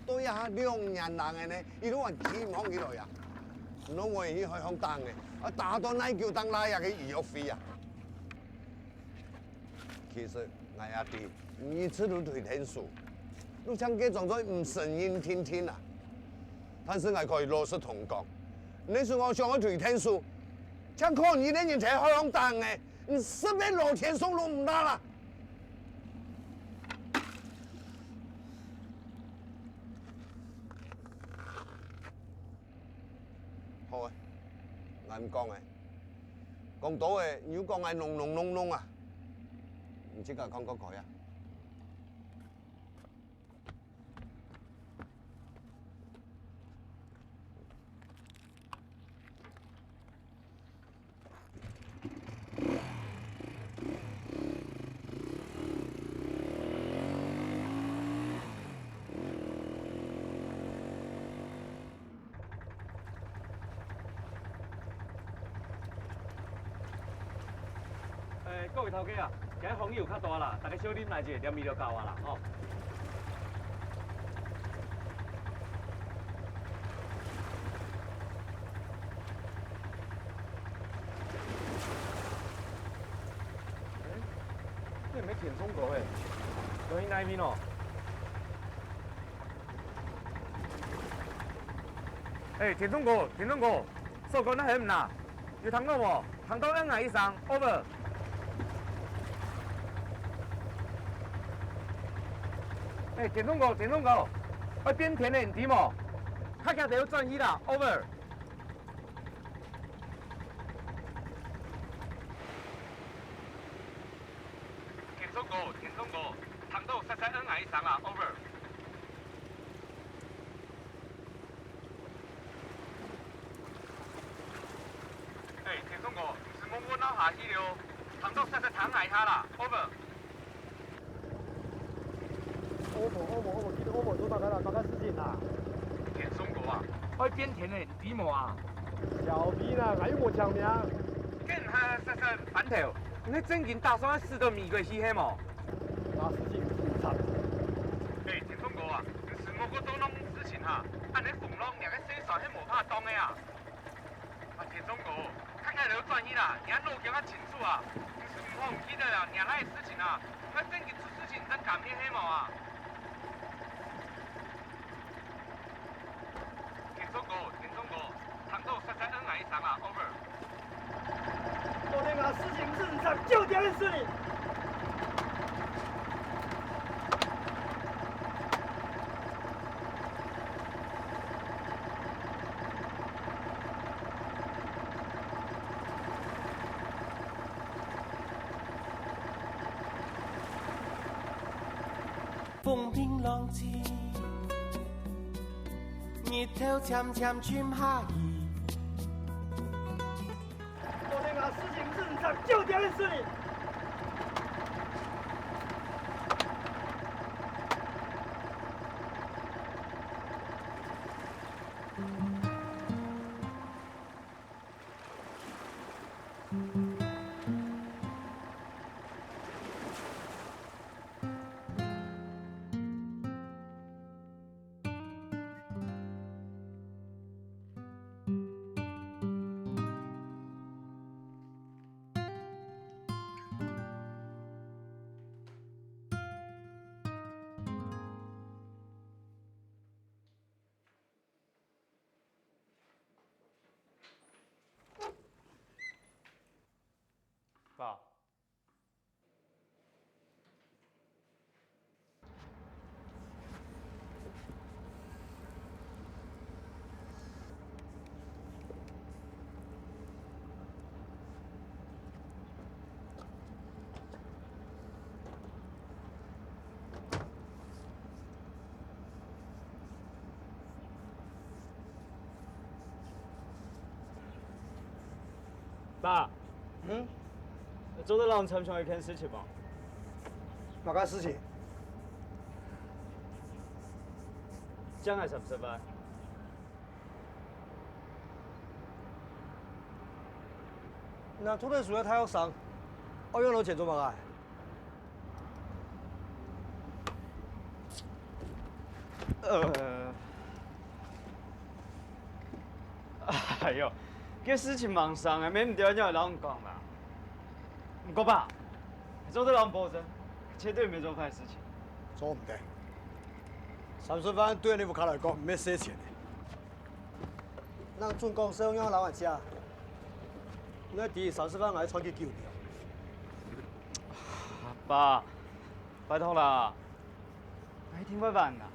這下兩年零个呢，佢都還企毋䟘起來啊！你愛𠊎去海項等个，啊打到哪久等拿這个醫藥費啊！其實𠊎也知，你一直都推𢯭手，就像該種做毋承認定定啊！但是𠊎可以老實同你講，你係講想愛推𢯭手，像可能你連人在海項等个，你係毋係老天送都毋罅啦！ 好啊，𠊎毋講了。講多了，你又講𠊎弄弄弄弄啊！你自家看看開啊！ 欸，各位頭家啊，今日風雨較大啦，大家小心來一下，連鞭就到啊啦，吼。 欸，這毋係田中哥欸，佢去哪位哦？欸，田中哥，田中哥，所講哪位毋罅？有聽著無？聽著應𠊎一聲，over。欸，田中哥，田中哥，愛變天了，你知無？較遽兜轉去啦，over。 田中哥，田中哥，聽著煞煞應𠊎一聲啊，over。欸，田中哥，你係無愛鬧下去了，聽著煞煞聽𠊎一下啦，over。 over，over，over，記得over，做大家啦，大家事情啦。田中哥啊，愛變天了，你知無啊？小弟啦，𠊎又無簽名。該你還煞煞翻頭，你係正經打算愛駛到美國去係無？大事情有差。欸，田中哥啊，你係無愛做恁樣事情哈，恁樣風浪掠个細船係無法擋个啊！ 啊，田中哥，較遽兜轉去啦，若路行較清楚啊，你係毋好毋記得啊，若倈个事情啊，愛等佢出事情正敢去係無啊？田中哥，田中哥，聽著煞煞應𠊎一聲啊，over。到底𠊎 認識你。風平浪靜，日頭漸漸沉下去。昨天啊，事情毋係你做，就點認識你。 爸。 爸，嗯？做得摎你參詳一件事情無？麼个事情？借𠊎三十萬。 你讀大學个大學生，愛用恁多錢做麼个？呃，哎喲，這事情吂傷啊，免你兜恁樣摎人講啦。毋過爸，做得摎你保證，絕對毋會做壞事情。做毋得。三十萬對你屋下來講，毋係細錢个。 你準講笑樣摎𠊎借，你知三十萬𠊎賺幾久了？爸，拜託啦，𠊎一定會還啦。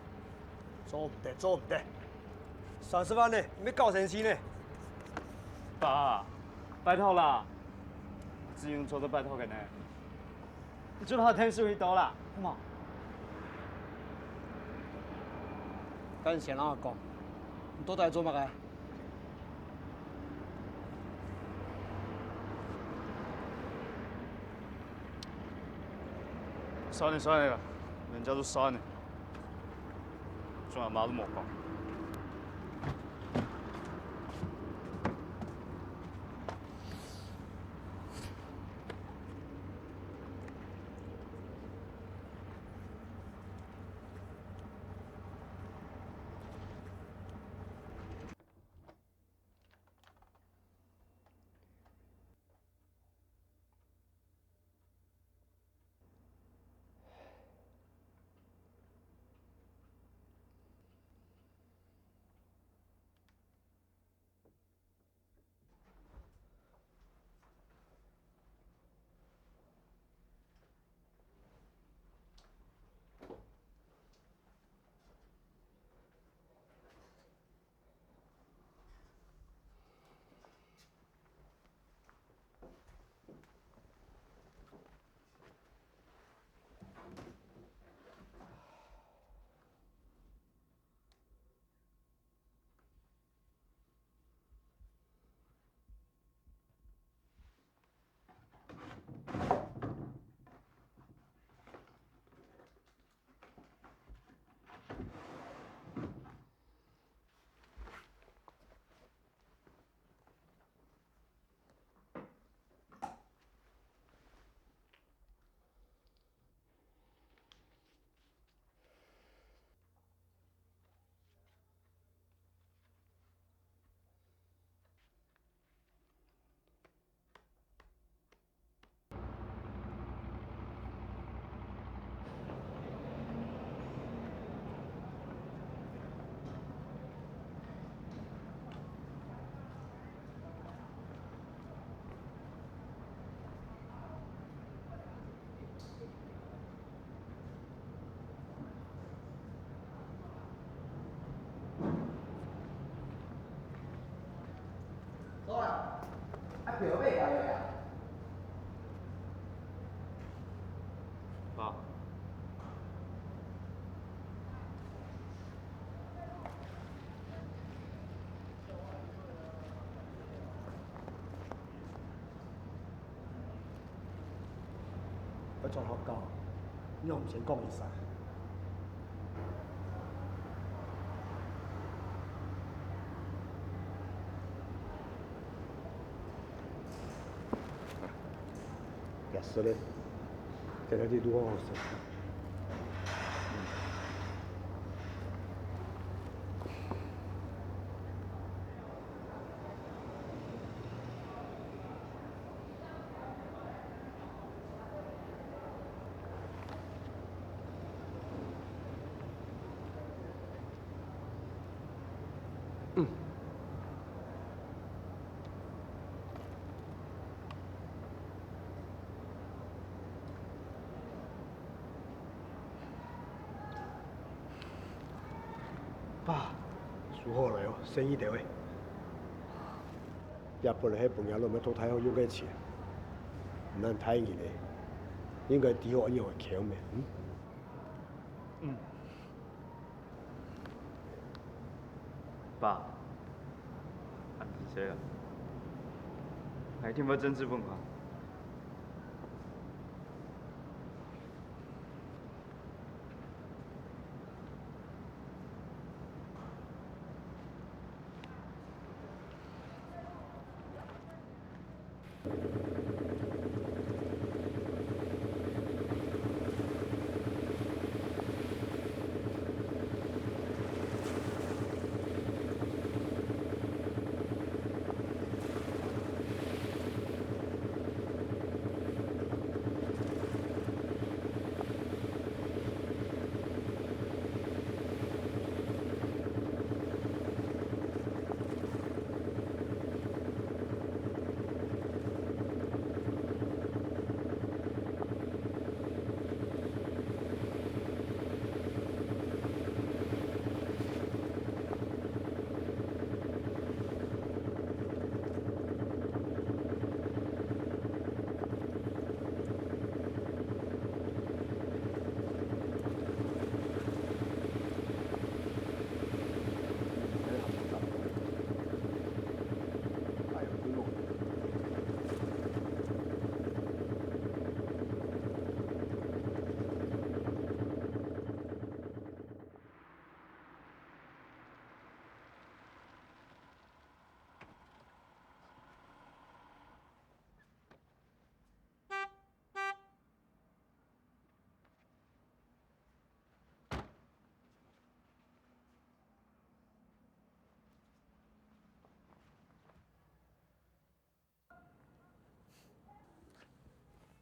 做毋得，做毋得！三十萬呢，你愛搞生死呢？爸，拜託啦，只有做得拜託个呢。 你最好聽少一兜啦，好無？該你先摎𠊎講，你到底做麼个？算了算了啦，人家都散了，做阿媽都無講。劉備來了呀。爸。 愛轉學校，你又毋先講一聲？也係咧，在這裡錄好好笑。 爸，收好了哦，細義兜仔。這本來係分若老妹讀大學用个錢，你恁大人咧，應該知好恁樣个撿咩？嗯？嗯。爸，恁仔細啊，𠊎一定會珍惜分你。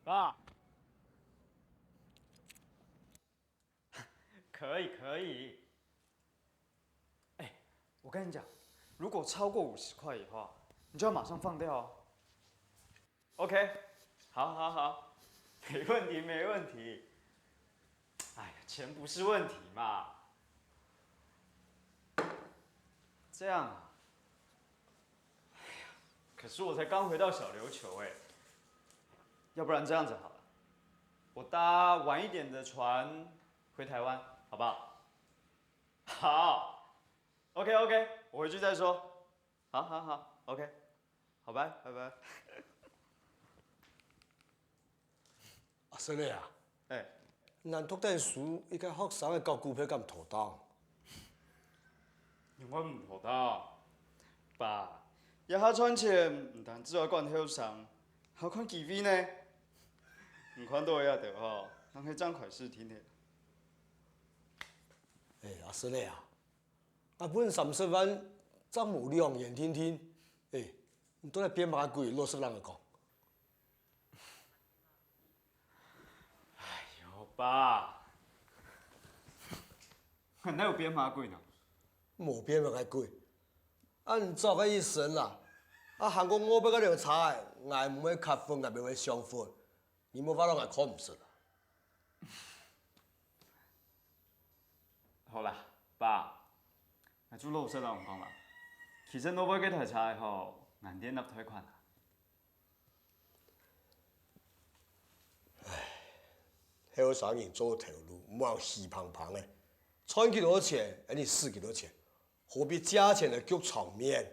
爸。可以，可以。哎，我跟你讲，如果超过五十块以后啊，你就要马上放掉哦。OK，好，好，好，没问题，没问题。哎呀，钱不是问题嘛。这样啊，哎呀，可是我才刚回到小琉球哎，要不然这样子好了，我搭晚一点的船回台湾，好不好？好，OK，OK，我回去再说。好，好，好，OK，好，拜，拜拜。阿生仔啊，哎，你讀等書，一个學生仔搞股票敢妥當？仰會毋妥當？爸，這下賺錢毋單止愛管後生，還愛看機會呢。你看著這兜吼，正係正開始定定。哎，阿生仔啊， 𠊎分三十萬，正無兩年定定。哎，你到底變麼个鬼？老實摎𠊎講。哎喲，爸，𠊎哪有變麼个鬼呢？無變麼个鬼。恁早个一生啦，啊，還過外背該兜差仔，𠊎毋會較分，𠊎乜會相分。你無法度，𠊎看毋識啊。 好啦，爸，𠊎就老實摎你講啦，其實外背該台車仔吼，𠊎等納貸款啊。後生人做頭路，毋好虛怦怦个，賺幾多錢，恁樣使幾多錢，何必借錢來逐場面？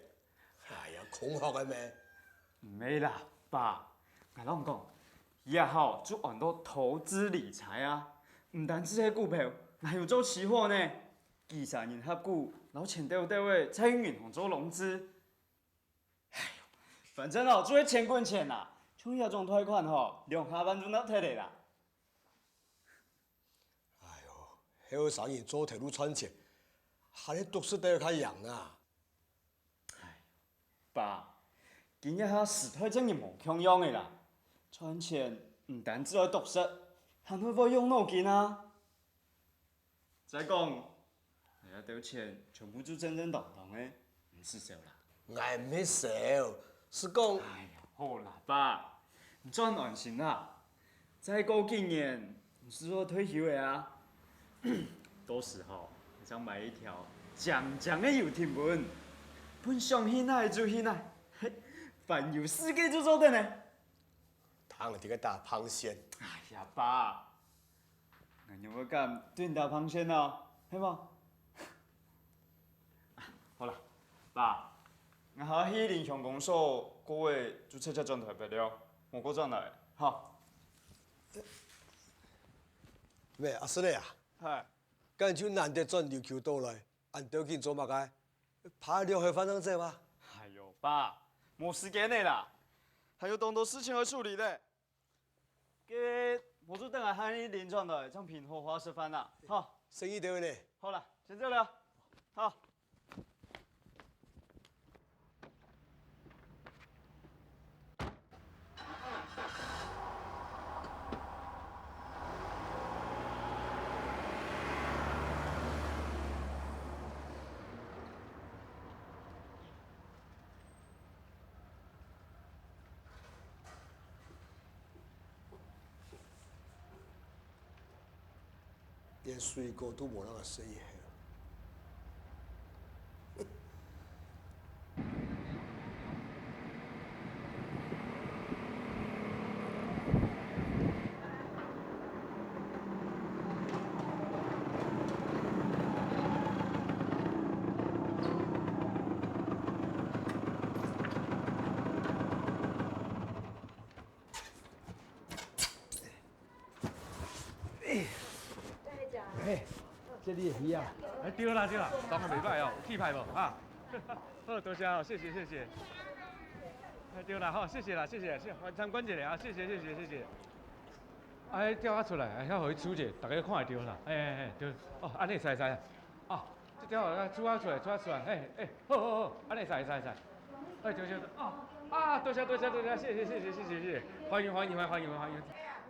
哎呀，空殼个咩？毋係啦，爸，𠊎摎你講，這下就安到投資理財啊，毋單淨係股票，還有做期貨呢。幾儕人合股，摎錢兜兜仔，再去銀行做融資。 唉唷，反正哦，就係錢滾錢啦，像這種貸款吼，兩下半就拿忒了啦。哎喲，後生人做頭路賺錢，還係讀書个較贏啊！爸，今這下時代正經無共樣个啦，賺錢毋單淨愛讀書，還愛會用腦筋啊！ 再講，𠊎兜錢全部就正正當當个，毋使愁啦。𠊎毋係愁，係講……哎呀，好啦，爸，你轉安心啦。再過幾年，你就愛退休了啊。到時候，你正買一條靚靚个遊艇分你，分你想去哪就去哪，環遊世界就做得呢。聽著个打膨線。哎呀，爸， 𠊎仰會敢對你打膨線呢？係無？好啦，爸，𠊎還愛去林鄉公所過仔就直接轉臺北了，無過轉來，好。喂，阿順仔啊，嗨，今就難得轉琉球島來，恁著緊做麼个？怕了海飯當仔嗎？哎喲，爸，無時間了啦，還有當多事情愛處理咧。 該無就等𠊎喊你拎轉來，正平好好食飯啦，吼。生意到位呢。好啦，先走了，好。 連水果都無人个生意係。 哎，這裡个魚啊。哎，對啦，對啦，當然袂歹哦，有氣派無？啊，好，多謝哦，謝謝，謝謝。哎，對啦，好，謝謝啦，謝謝，謝謝，歡迎參觀一下啊，謝謝，謝謝，謝謝。哎，釣啊出來，哎，遐予伊煮一下，大家看會著啦。哎，哎，哎，對，哦，按呢會使，會使。 哦，這條啊，煮啊出來，煮啊出來，嘿，哎，好，好，好，按呢會使，會使，會使。哎，對，對，對，哦，啊，多謝，多謝，多謝，謝謝，謝謝，謝謝，謝謝，歡迎，歡迎，歡迎，歡迎，歡迎。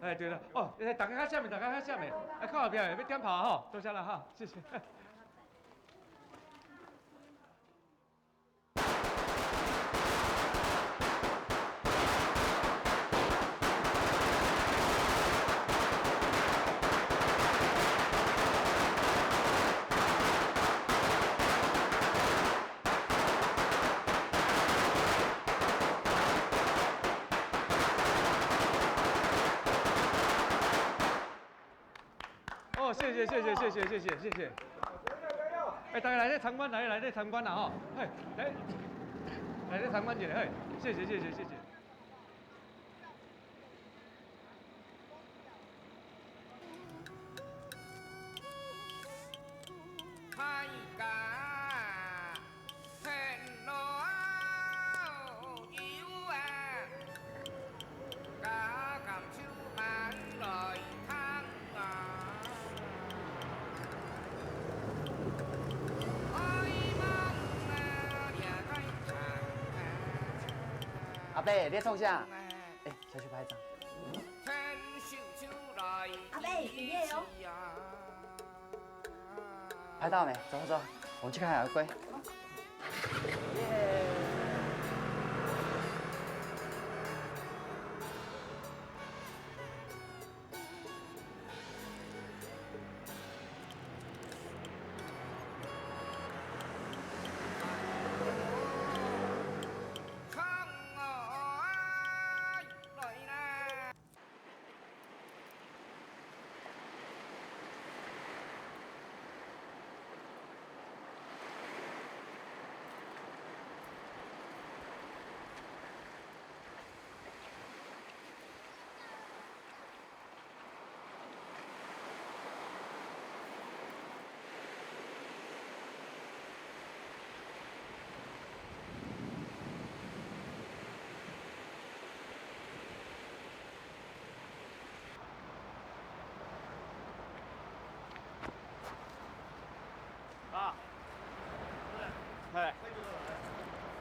哎，對了，哦，哎，大家較閃咧，大家較閃咧，哎，靠後壁，欲點炮啊，吼，多謝了哈，謝謝。 哦，謝謝，謝謝，謝謝，謝謝，謝謝。哎，大家來這參觀，來，來這參觀啦，吼。嘿，來，來這參觀一下，嘿，謝謝，謝謝，謝謝。 阿伯，你在創啥？哎，小姐拍一張。阿伯，畢業哦。 拍到沒？走，走，走，我們去看海龜。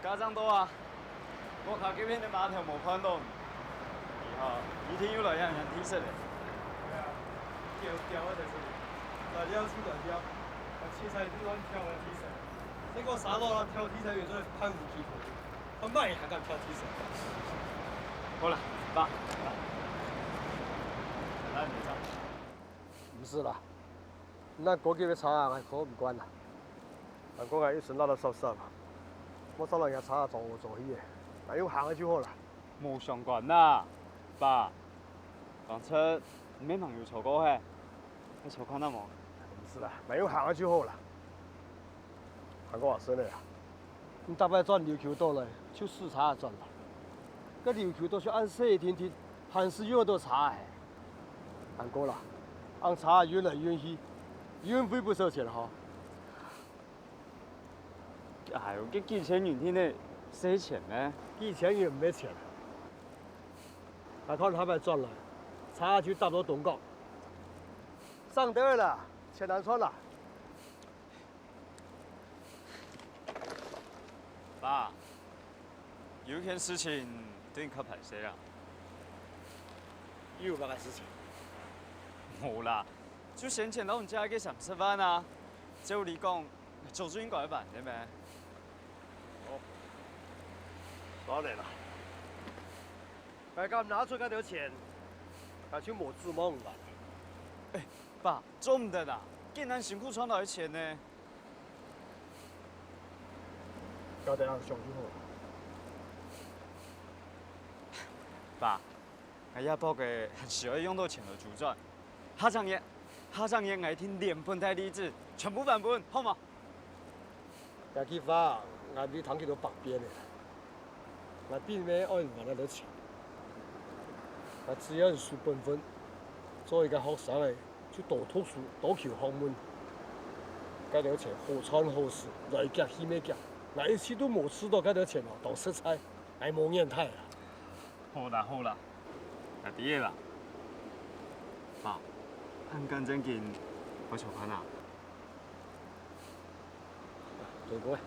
家長到啊，屋下該片个碼頭無看到。以後一定又來這樣地食咧。對啊，吊吊个在這裡，大家出大家，啊，青菜都亂挑个地食，結果啥都亂挑地食，有時候攀不起頭，他們也還敢挑地食。好了，爸，來，你上。毋使啦， 那高級个車啊，𠊎靠毋慣啦。還過𠊎一身垃垃圾圾，莫再摎人家車撞來撞去个，𠊎用行个就好啦。無相干啦，爸。當初你乜朋友坐過嘿，你坐看啊無？毋使啦，𠊎用行个就好啦。還過話說个啊， 你逐擺轉琉球島來，就駛車仔轉來。該琉球島就恁細一定定，還係用得著車仔。還過啦，恁車仔運來運去，運費不少錢吼。哎喲，該幾千銀定係細錢咩？幾千銀毋係錢。𠊎看下擺轉來，車仔就搭到東港。省兜仔啦，錢難賺啦。 爸，有一件事情對你較歹勢啊。又有麼个事情？無啦，就先前摎你借个三十萬啊，照理講，早就應該還个咩？哦，當然啦。𠊎敢拿出該兜錢，𠊎就無指望你啦。哎，爸，做毋得啊！恁辛苦賺來个錢呢。 交代人想就好。爸，𠊎這駁仔還需愛用著錢來周轉。下隻月，下隻月𠊎一定連本帶利子全部還分，好無？這句話，𠊎毋知聽幾多百遍了。𠊎並無愛你還該兜錢。𠊎只要你守本分，做一個好生仔， 就多讀書，多求學問。該兜錢好賺好使，來遽去乜遽。𠊎一直都無試著該兜錢哦，當實在，𠊎無眼大啊。好啦好啦，𠊎知仔啦。爸，恁干正經，𠊎想看啊。 對不對？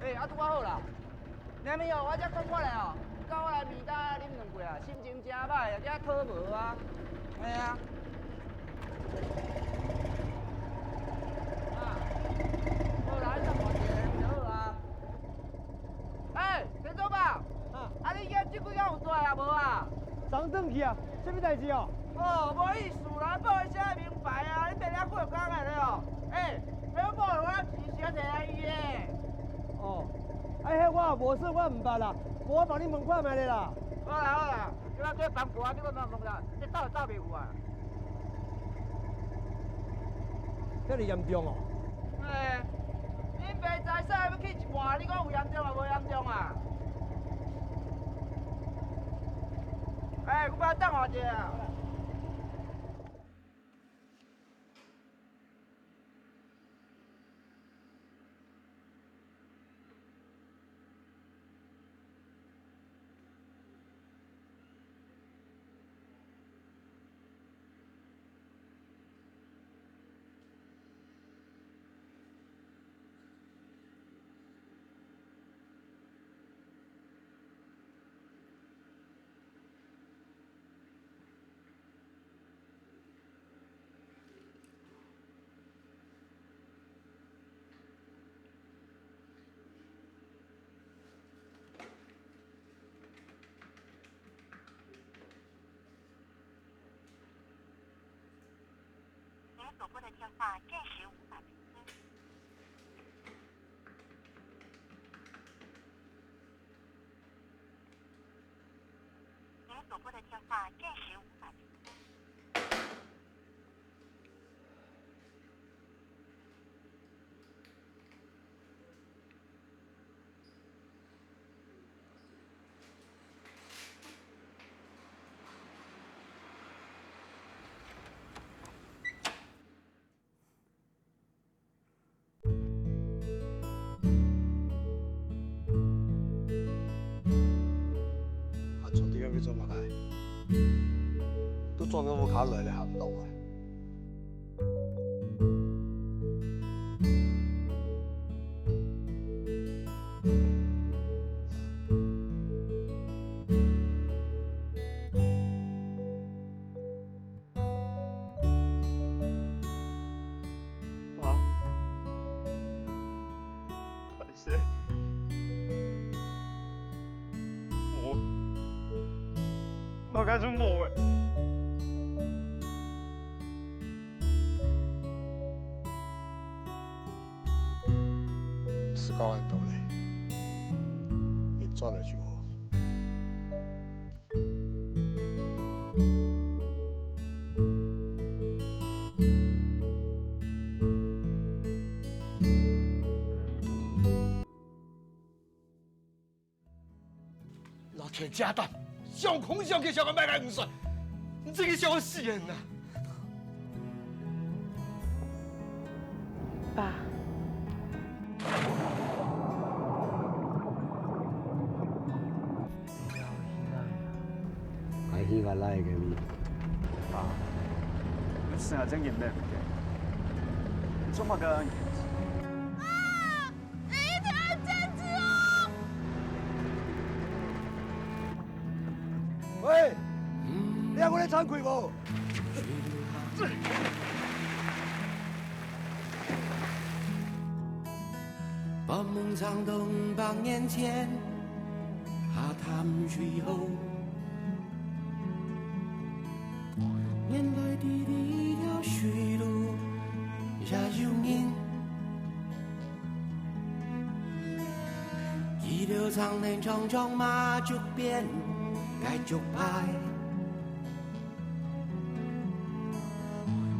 欸，啊，拄仔好啦。若毋係哦，我才講過咧哦，叫我來美大啉兩杯啊，心情真歹啊，這討無啊。哎呀。啊，好啦，你等我一下就好啊。欸，田中吧。啊。啊，你今仔日這幾工有轉來啊無啊？ 昨昏轉去啊，啥物代誌哦？哦，無意思啦，報一聲明白啊，你等下過工來了哦。欸，還有報我提醒一下伊耶。哦，哎，彼我無事，我毋捌啦，無我幫你問看覓咧啦。好啦好啦，你莫再煩我啊，你莫煩我啦，你走也走袂赴啊。遮爾嚴重哦？欸，恁爸在世欲去一半，你講有嚴重啊無嚴重啊？ 欸，你莫等我一下啊。您所拨的电话暂时无法接听。您所拨的电话暂时无法接听。坐地鐵去做麼个？都轉到屋下來了，還毋到啊？啊？歹勢。無。麼个就無欸？時間還早咧，你轉來就好。 老天家大，想空想个想个賣个毋算，你這個想个死人啊！爸。 Ai hiva laikemi. Pá,你成日正經咩物件？你做麼个恁樣？啊！你一定愛堅持哦！喂，你還過來慚愧無？ Pamung長東百年前，下潭水河。原來在這條水路也有人，一條長長長長麻竹編个竹排。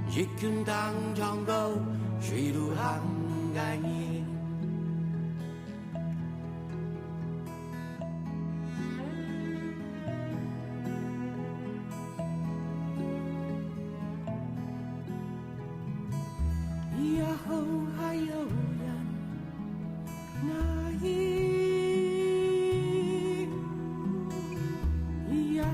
一群當長个水路行个人。以後還有人 哪一，以後